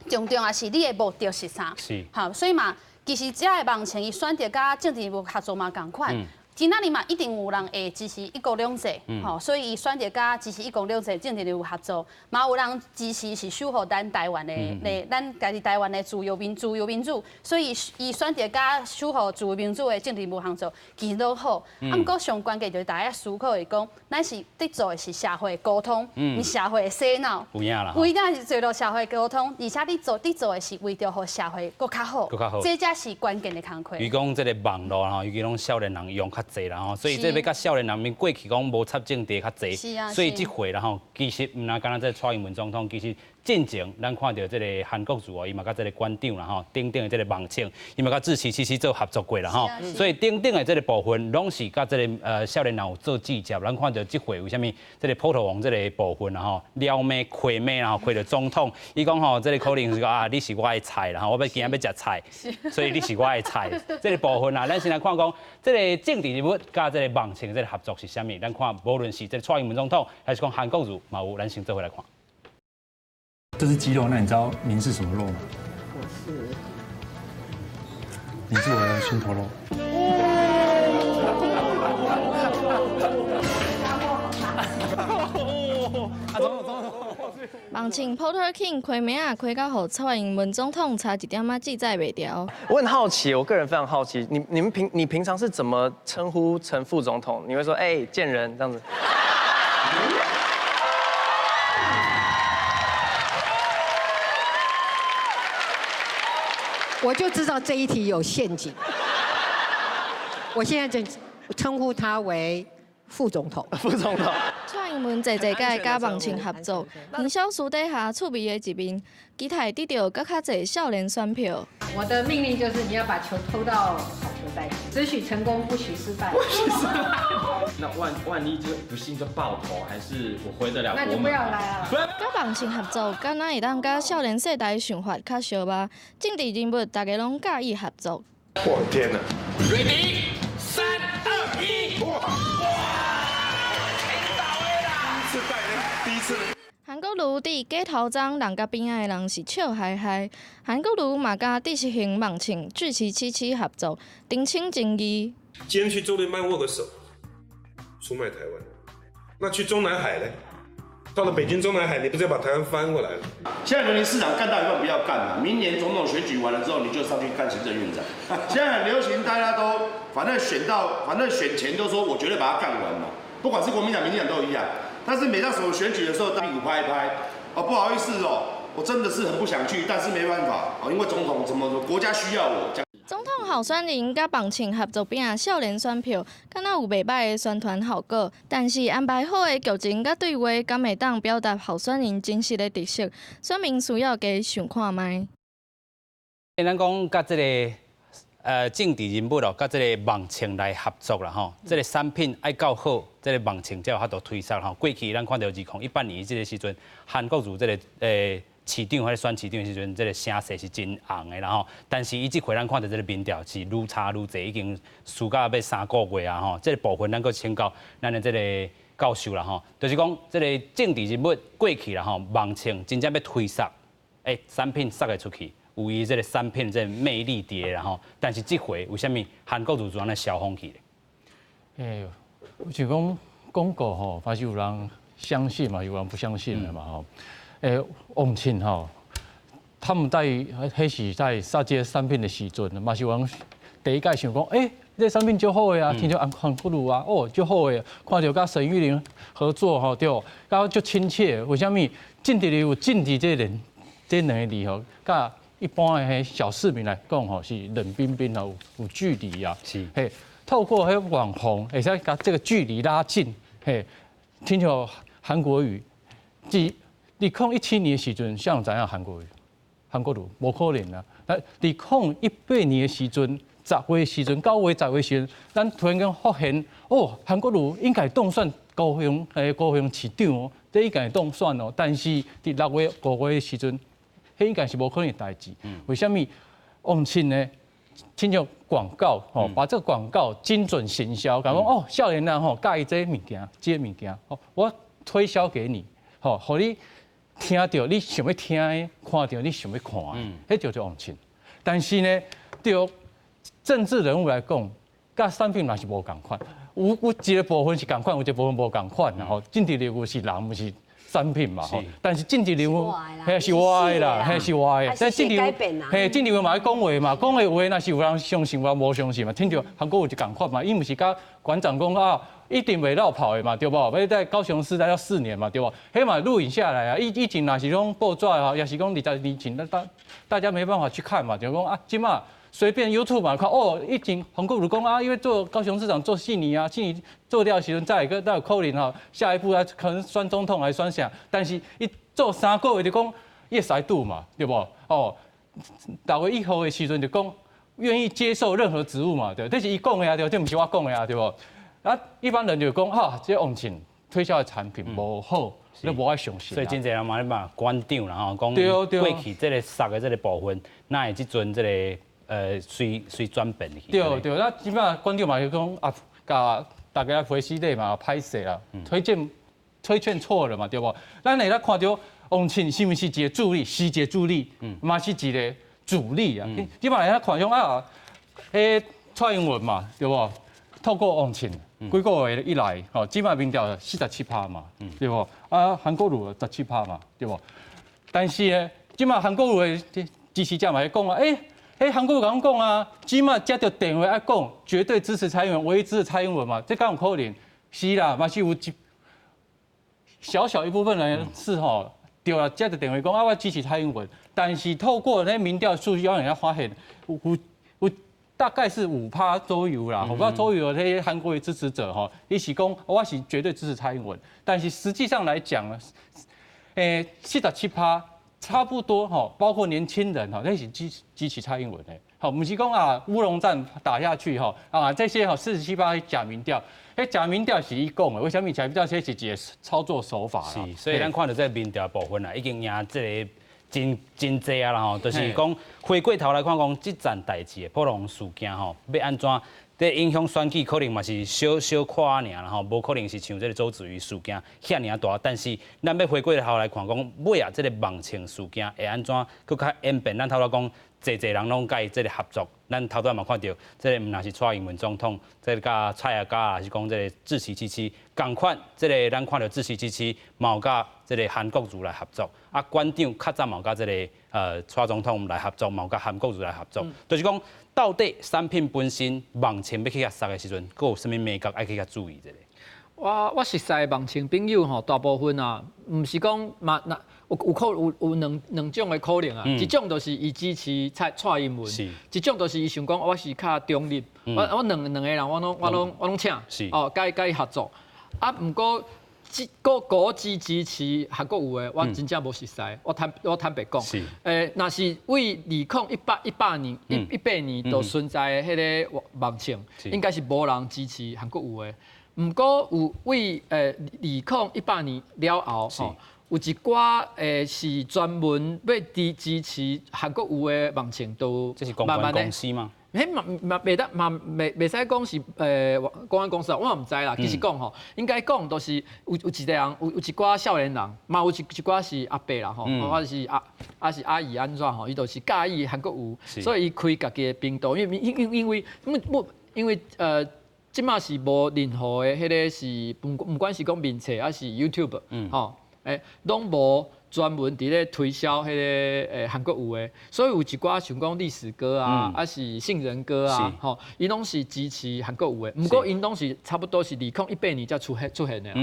重重要是你的目的是啥？好，所以嘛，其實這个網情伊選擇佮政治人物合作嘛仝款。今仔日嘛，一定有人會支持一國兩制，吼，所以伊選擇佮支持一國兩制政治人物合作，嘛有人支持是守護咱台灣的，咱家己台灣的自由民自由民主，所以伊選擇佮守護自由民主的政治人物合作，其實攏好。啊，毋過上關鍵就是大家思考是講，咱是佇做的是社會溝通，毋是社會的洗腦。有影啦。有影是做著社會溝通，而且你做的是為著予社會閣較好，閣較好，這才是關鍵的工課。伊講這个網路吼，尤其攏少年人用較濟啦吼，所以這欲佮少年人，過去講無插政治較濟，所以這回啦吼，其實毋但干焦這个蔡英文總統，其實進前咱看著這个韓國瑜哦，伊嘛佮這个館長啦吼，等等的這个網情，伊嘛佮志祺七七做合作過啦吼，所以等等的這个部分，攏是佮這个少年人有做接觸。咱看著這回為啥物這个波特王這个部分啦吼，撩妹開麥啦吼，開著總統，伊講吼，這个可能是講啊，你是我的菜啦吼，我欲今仔欲食菜，所以你是我的菜。這个部分啊，咱先來看講這个政治人物佮這个網情這个合作是啥物？咱看無論是這个蔡英文總統，還是講韓國瑜，嘛有，咱先做伙來看。這是雞肉，那你知道您是什麼肉嗎？我是，你是我的心頭肉。網情 Porter King 開名仔開到予蔡英文總統差一點仔記載袂牢。我很好奇，我個人非常好奇，你平常是怎麼稱呼陳副總統？你會說哎，賤人這樣子？我就知道這一題有陷阱。我現在就稱呼他為副總統。副總統。蔡英文濟濟屆佮網情合作，營銷私底下趣味的一面，期待得到閣較濟少年選票。我的命令就是你要把球投到好球帶，只許成功，不許失敗。不許失敗。那萬一就不幸就爆頭，還是我回得了？那就不要來啊。佮網情合作，敢若會當佮少年世代想法較相峇，政治人物大家攏佮意合作。我的天哪！Ready，3、2、1，哇！韓國瑜佇街頭髒人佮邊仔的人是笑嘻嘻。韓國瑜嘛佮知識型網情志祺七七合作，澄清爭議。今天去中聯辦握個手，出賣台灣。那去中南海呢？到了北京中南海，你不是要把台灣翻過來了？現在人民市長幹到一半不要幹了，明年總統選舉完了之後，你就上去幹行政院長。現在很流行，大家都反正選到，反正選前都說我絕對把它幹完嘛，不管是國民黨、民進黨都一樣。但是每當什麼選舉的時候，屁股拍一拍，哦，不好意思哦，我真的是很不想去，但是沒辦法哦，因為總統怎麼國家需要我。總統候選人佮網情合作拼少年選票，敢若有袂䆀的宣傳效果。但是安排好的劇情佮對話，敢會當表達候選人真實的特色？選民需要加想看覓。咱講佮這个政治人物哦，佮這个網情來合作啦吼，這个產品愛夠好，這个網情才有法度推銷吼。過去咱看著2018年這个時陣，韓國瑜這个市長彼選市長的時陣，這个聲勢是真紅的啦吼。但是伊這回咱看著這个民調是愈差愈濟，已經輸到欲3個月啊吼。這个部分咱閣請教咱的這个教授啦吼，就是講這个政治人物過去啦吼，網情真正欲推銷，產品殺會出去。有伊這个產品這个魅力佇啦吼，但是這回為啥物韓國瑜就按呢消風去咧？我就講廣告吼，凡是有人相信嘛，有人不相信的嘛吼。王慶吼，他們在彼是在殺這個產品的時陣，嘛是有人第一屆想講，這個產品足好的啊，聽著韓國瑜啊，哦，足好的，看著佮沈玉琳合作吼，對，佮足親切。為啥物政治人物政治這兩個字吼，佮一般的小市民來講吼，是冷冰冰的，有距離啊。是，嘿，透過彼網紅，會使共這個距離拉近。嘿，親像韓國瑜，自2017年的時陣，誰人知影韓國瑜？韓國瑜無可能啊。但2018年的時陣，10月時陣，9月、10月時陣，咱突然間發現，哦，韓國瑜應該當選。高雄市長哦，這應該會當選哦。但是佇6月、5月的時陣，彼應該是無可能的代誌。為啥物？王慶呢？親像廣告吼，把這個廣告精準行銷，講哦，少年人吼，佮意這個物件，這個物件，我推銷給你，吼，予你聽著你想欲聽的，看著你想欲看的，彼叫做王慶。但是呢，對政治人物來講，佮產品嘛是無仝款，有一個部分是仝款，有一個部分無仝款，吼。政治人物是人，毋是產品嘛，吼。但是政治人物，彼是活的啦，彼是活的。但政治人物，嘿，政治人物嘛愛講話嘛，講的話若是有人相信，有人無相信嘛。聽著韓國瑜就仝款嘛，伊毋是佮館長講啊，一定袂落跑的嘛，對無？欲在高雄市待要4年嘛，對無？彼嘛錄影下來啊，以前若是講報紙吼，也是講20年前，大家沒辦法去看嘛，就講啊，這馬隨便 YouTube 嘛看哦，以前韓國瑜講啊，因為做高雄市長做四年啊，四年做了時陣再會閣再有可能吼，下一步啊可能選總統還是選啥？但是伊做3個月就講伊會使拄嘛，對無？哦，6月1號的時陣就講願意接受任何職務嘛，對，這是伊講的啊，對，這毋是我講的啊，對無？啊，一般人就講哈，這王慶推銷的產品無好，你無愛相信。所以真濟人嘛咧嘛館長啦吼，講過去這個殺的這個部分，哪會這陣這個隨隨轉變去？對對，那基本上館長嘛就講啊，共大家回師禮嘛，歹勢啦，推薦推薦錯了嘛，對無？咱會來看著王慶是毋是一個助力？是一個助力，嘛是一個主力啊。基本上來看講啊，彼蔡英文嘛，對無？透過王慶幾個月以來，吼，這擺民調47趴嘛，對無？啊，韓國瑜17趴嘛，對無？但是呢，這擺韓國瑜的支持者嘛會講啊，欸，韓國瑜共講啊，這擺接著電話愛講，絕對支持蔡英文，唯一支持蔡英文嘛，這敢有可能？是啦，嘛是有一小小一部分人是吼，對啦，接著電話講啊，我支持蔡英文，但是透過那民調數據，讓人家發現有大概是5趴左右啦，5趴左右的那些韓國瑜支持者吼，伊是講我是絕對支持蔡英文，但是實際上來講呢，47趴差不多吼，包括年輕人吼，那是支持蔡英文的。好，毋是講啊，烏龍戰打下去吼啊，這些吼47趴假民調，彼假民調是伊講的，為啥物假民調這是一個操作手法啦。是，所以咱看著這個民調部分啊，已經贏這個真真濟啊啦吼，就是講回過頭來看講，這件代誌的波特王事件吼，欲按怎？這影響選舉可能嘛是小小看爾啦吼，無可能是像這個周子瑜事件遐爾大。但是咱欲回過頭來看講，尾仔這個網情事件會按怎閣較演變？咱頭拄講，濟濟人攏佮伊這個合作，咱頭拄嘛看著，這個毋但是蔡英文總統，這個佮蔡阿嘎，還是講這個志祺七七仝款，這個咱看著志祺七七嘛有佮這個韓國瑜來合作，啊，館長較早嘛有佮這個蔡總統來合作，嘛有佮韓國瑜來合作，就是講到底產品本身網情欲去共殺的時陣，閣有啥物眉角愛去共注意一下？我熟似網青朋友吼，大部分啊，毋是講嘛，那有有可有有兩種的可能啊，一種就是伊支持蔡英文，一種就是伊想講我是較中立，我兩個人我攏請，哦，佮伊合作，啊，毋過這個國際支持韓國瑜的，我真正無熟似，我坦白講，若是對2018年18年就存在的彼個網青，應該是無人支持韓國瑜的。毋過有對2018年了後，吼，有一寡是專門欲支持韓國瑜的網青，都這是公關公司嗎？彼嘛嘛袂當嘛袂使講是公關公司啊，我嘛毋知啦。其實講吼，應該講都是有一個人，有一寡少年人，嘛有一寡是阿伯啦吼，或者是阿姨按怎吼，伊就是佮意韓國瑜，所以伊開家己的頻道，因為這馬是無任何的彼個是毋管是講面冊抑是 YouTube，吼，攏無專門佇咧推銷彼個韓國瑜的，所以有一寡像講歷史哥啊，抑是杏仁哥啊，吼，伊攏是支持韓國瑜的，毋過𪜶攏是差不多是2018年才出現的，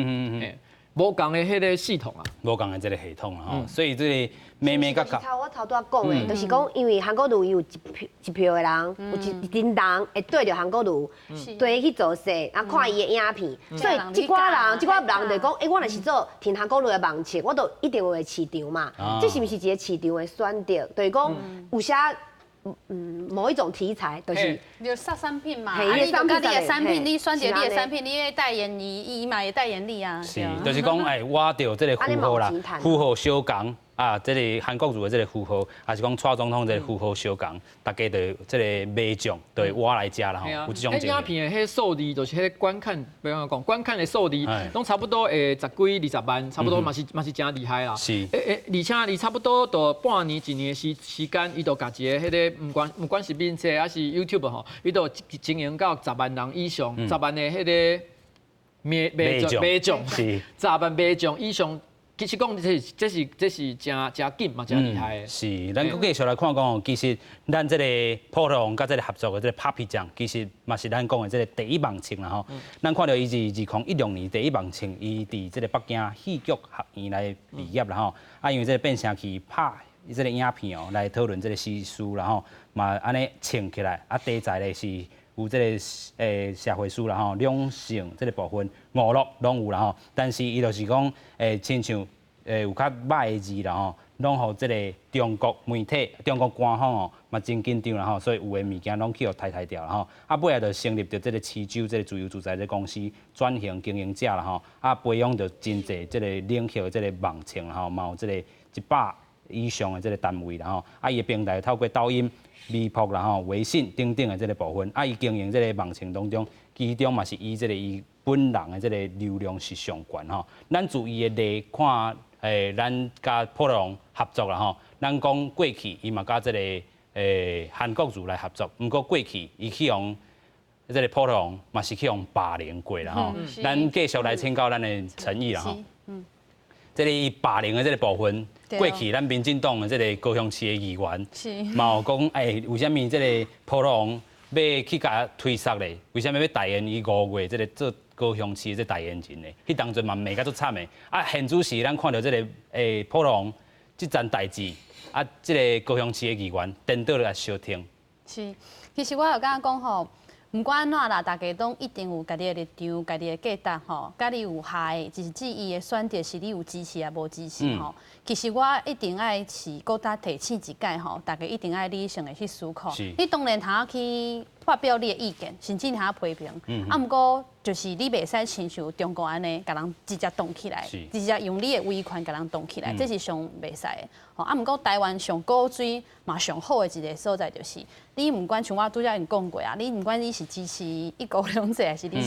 無仝的彼個系統啊，無仝的這個系統啊，吼，所以這個眉眉角角。頭我頭拄仔講的，就是講，因為韓國瑜伊有一票的人，有一陣人會對著韓國瑜，對伊去造勢，啊看伊的影片，所以這寡人就講，欸，我若是做挺韓國瑜的網青，我都一定有個市場嘛。這是毋是一個市場的選擇？就是講有啥某一種題材，就是你殺產品嘛，啊，你就佮你的產品，你選擇你的產品，你的代言，伊嘛會代言你啊。是，就是講，哎，我著這個符號啦，符號相仝啊，這個韓國瑜的這個符號，還是講蔡總統這個符號相仝，大家就這個買將就會挖來遮啦吼，有這種。影片的彼數字就是彼觀看，欲按怎講，觀看的數字，攏差不多會十幾二十萬，差不多嘛是嘛是誠厲害啦。而且伊差不多就半年一年的時間，伊就共一个彼个，毋管是面冊還是 YouTube 吼，伊就經營到十萬人以上，十萬的彼个買將，十萬買將以上。其實講這是誠誠緊嘛，誠厲害的。是，咱閣繼續來看講，其實咱這個波特王佮這個合作的這個 Papi 醬，其實嘛是咱講的這個第一網慶啦吼。咱看著伊是2016年第一網慶，伊佇這個北京戲劇學院來畢業啦吼。啊，因為這個變聲器拍這個影片哦，來討論這個時事啦吼，嘛按呢穿起來，啊題材咧是有這個社會事啦吼，兩性這個部分娛樂攏有啦吼。但是伊就是講親像有較歹的字啦吼，攏予這個中國媒體、中國官方哦嘛真緊張啦吼，所以有的物件攏去予汰汰掉啦吼。啊，尾仔就成立著這個池州這個自由自在這個公司轉型經營者啦吼。啊，培養著真濟這個領袖這個網慶啦吼，嘛有這個100以上的這個單位啦吼。啊，伊的平台透過抖音、微博啦吼、微信等等的這個部分，啊，伊經營這個網慶當中，其中嘛是以這個伊本人的這個流量是上懸吼。咱自伊的例看。咱佮波特王合作啦吼，咱講過去伊嘛佮這個韓國瑜來合作，毋過過去伊去予這個波特王嘛是去予霸凌過啦吼。咱繼續來請教咱的陳毅啦吼。這個霸凌的這個部分，過去咱民進黨的這個高雄市的議員，嘛有講，為啥物這個波特王欲去共推捒咧？為啥物欲代言伊5月這個做高雄市的這代言人咧？彼當陣嘛罵甲足慘的。啊，現此時咱看著這個波特王這層代誌，啊，這個高雄市的議員顛倒來相挺。是，其實我有感覺講吼，毋管按怎啦，大家攏一定有家己的立場、家己的價值吼，佮你有害，就是至伊的選擇是你有支持抑無支持吼。其實我一定愛是閣再提醒一擺吼，大家一定愛理性的去思考。你當然通去發表你的意見，甚至通批評。啊，毋過就是你袂使親像中國按呢，共人直接擋起來，直接用你的威權共人擋起來，這是上袂使的。吼，啊，毋過台灣上古錐嘛上好的一個所在就是，你毋管像我拄才已經講過啊，你毋管你是支持一國兩制，還是你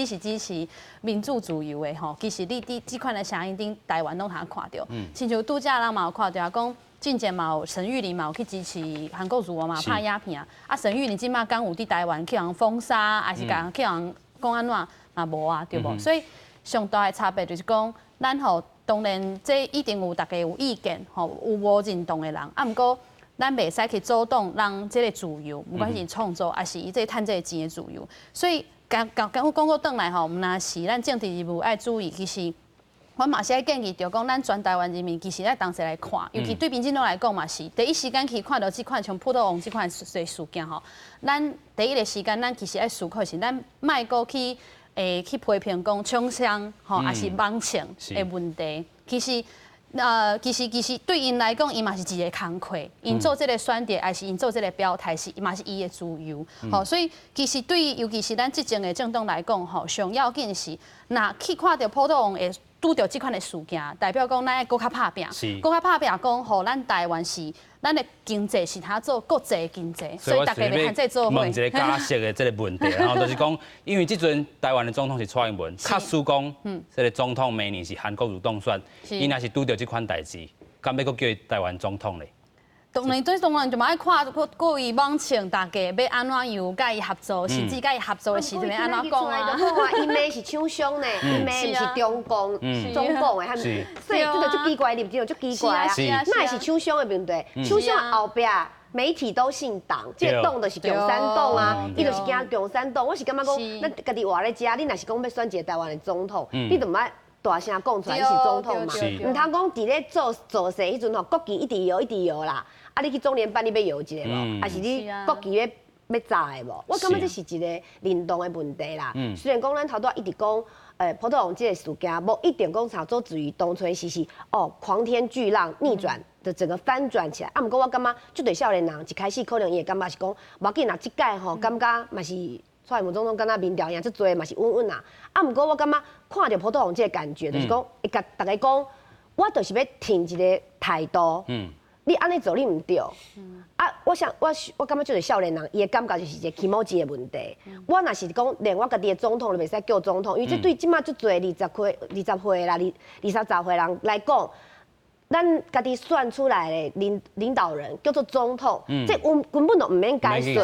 是支持民主自由的吼，其實你佇這款的聲音頂，台灣攏通看著。親像拄才人嘛有看著講，進前嘛有沈玉琳嘛有去支持韓國瑜嘛拍影片啊，啊沈玉琳這馬敢有佇台灣去予人封殺，還是共去予人講按怎嘛無啊，對無？所以上大的差別就是講，咱吼當然這一定有大家有意見，吼有無認同的人，啊毋過咱袂使去阻擋人這個自由，毋管是創作還是伊這趁這個錢的自由。所以，講講講講閣轉來吼，毋但是咱政治人物愛注意，其實。我嘛是愛建議，就講咱全台灣人民其實愛同齊來看，尤其對民進黨來講嘛是，第一時間去看著這款像波特王這款事件吼，咱第一個時間咱其實愛思考是，咱莫閣去批評講廠商吼，抑是網慶的問題，其實對𪜶來講，伊嘛是一个工課，𪜶做這个選擇，抑是𪜶做這个表態，是嘛是伊的自由。吼，所以其實對尤其是咱執政的政黨來講，吼，上要緊是，若去看著波特王會拄著這款的事件，代表講咱愛閣較拍拚，閣較拍拚講，予咱台灣是咱的經濟是通做國際經濟，所以大家袂限制做伙。問一個假設的這個問題，然後就是講，因為這陣台灣的總統是蔡英文，假使講，這個總統明年是韓國瑜當選，伊若是拄著這款代誌，敢欲閣叫伊台灣總統咧？當然，這當然就嘛愛看各位網慶大家欲按怎樣佮伊合作，甚至佮伊合作的時陣欲按怎講啊？伊罵是廠商呢，伊罵毋是中共、中共的，所以這個足奇怪，立場足奇怪啊！哪會是廠商的問題？廠商後壁媒體都姓黨，這個黨就是共產黨啊，伊就是驚共產黨。我是感覺講，咱家己活咧遮，你若是講欲選一個台灣的總統，你就毋愛大聲講出來你是總統嘛？毋通講佇咧做造勢彼陣吼，國旗一直搖一直搖啦。啊，你去中聯辦你欲搖一下無？抑是你國旗欲欲炸的無？我感覺這是一個認同的問題啦。雖然講咱頭拄仔一直講，波特王這個事件，無一定講炒作至於當初時是哦，狂天巨浪逆轉。就整個翻轉起來。啊，毋過我感覺，足濟少年人一開始可能伊會感覺是講，無要緊啦，這屆吼感覺嘛是蔡英文總統敢若民調贏足濟，嘛是穩穩啦。啊，毋過我感覺看著波特王這個感覺，就是講會共逐家講，我就是欲挺一个態度。你按呢做你毋對。啊，我想我感覺就是少年人，伊的感覺就是一個気持ち的問題。我若是講連我家己的總統都袂使叫總統，因為這對這馬足濟20歲啦、二三十歲人來講，咱家己選出來的領導人叫做總統，這根本就毋免解說。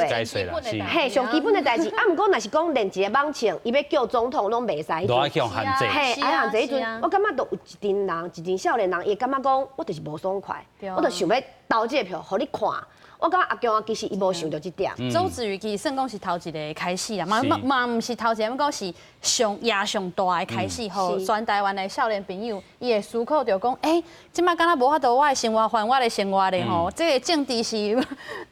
嘿，上基本的代誌。啊，毋過若是講連一個網銃，伊欲叫總統攏袂使。都愛向限制。嘿，愛限制彼陣，我感覺都有一陣人，一陣少年人，伊會感覺講，我就是無爽快，我就想欲投這個票，予你看。我感覺阿強啊，其實伊無想著這點。周子瑜其實算講是頭一个開始啦，嘛嘛嘛毋是頭一个，講是上也上大的開始，予全台灣的少年朋友，伊會思考著講，欸，這馬敢若無法度，我的生活還我的生活咧吼，這个政治是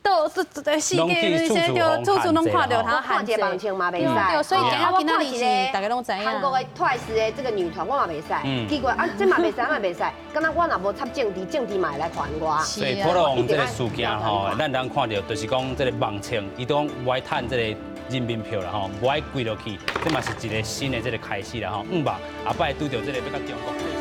都這世界這些就處處攏看著他限制，嘛袂使。所以今仔日是大家攏知影。韓國的 TWICE 的這個女團我嘛袂使，奇怪啊，這嘛袂使，嘛袂使，敢若我若無插政治，政治嘛會來還我。所以波特王這个事件吼，咱通看著，就是講這个網銃，伊都無愛趁這个人民票啦吼，無愛跪落去，這嘛是一个新的這个開始啦吼。毋吧，後擺拄著這个欲共中國。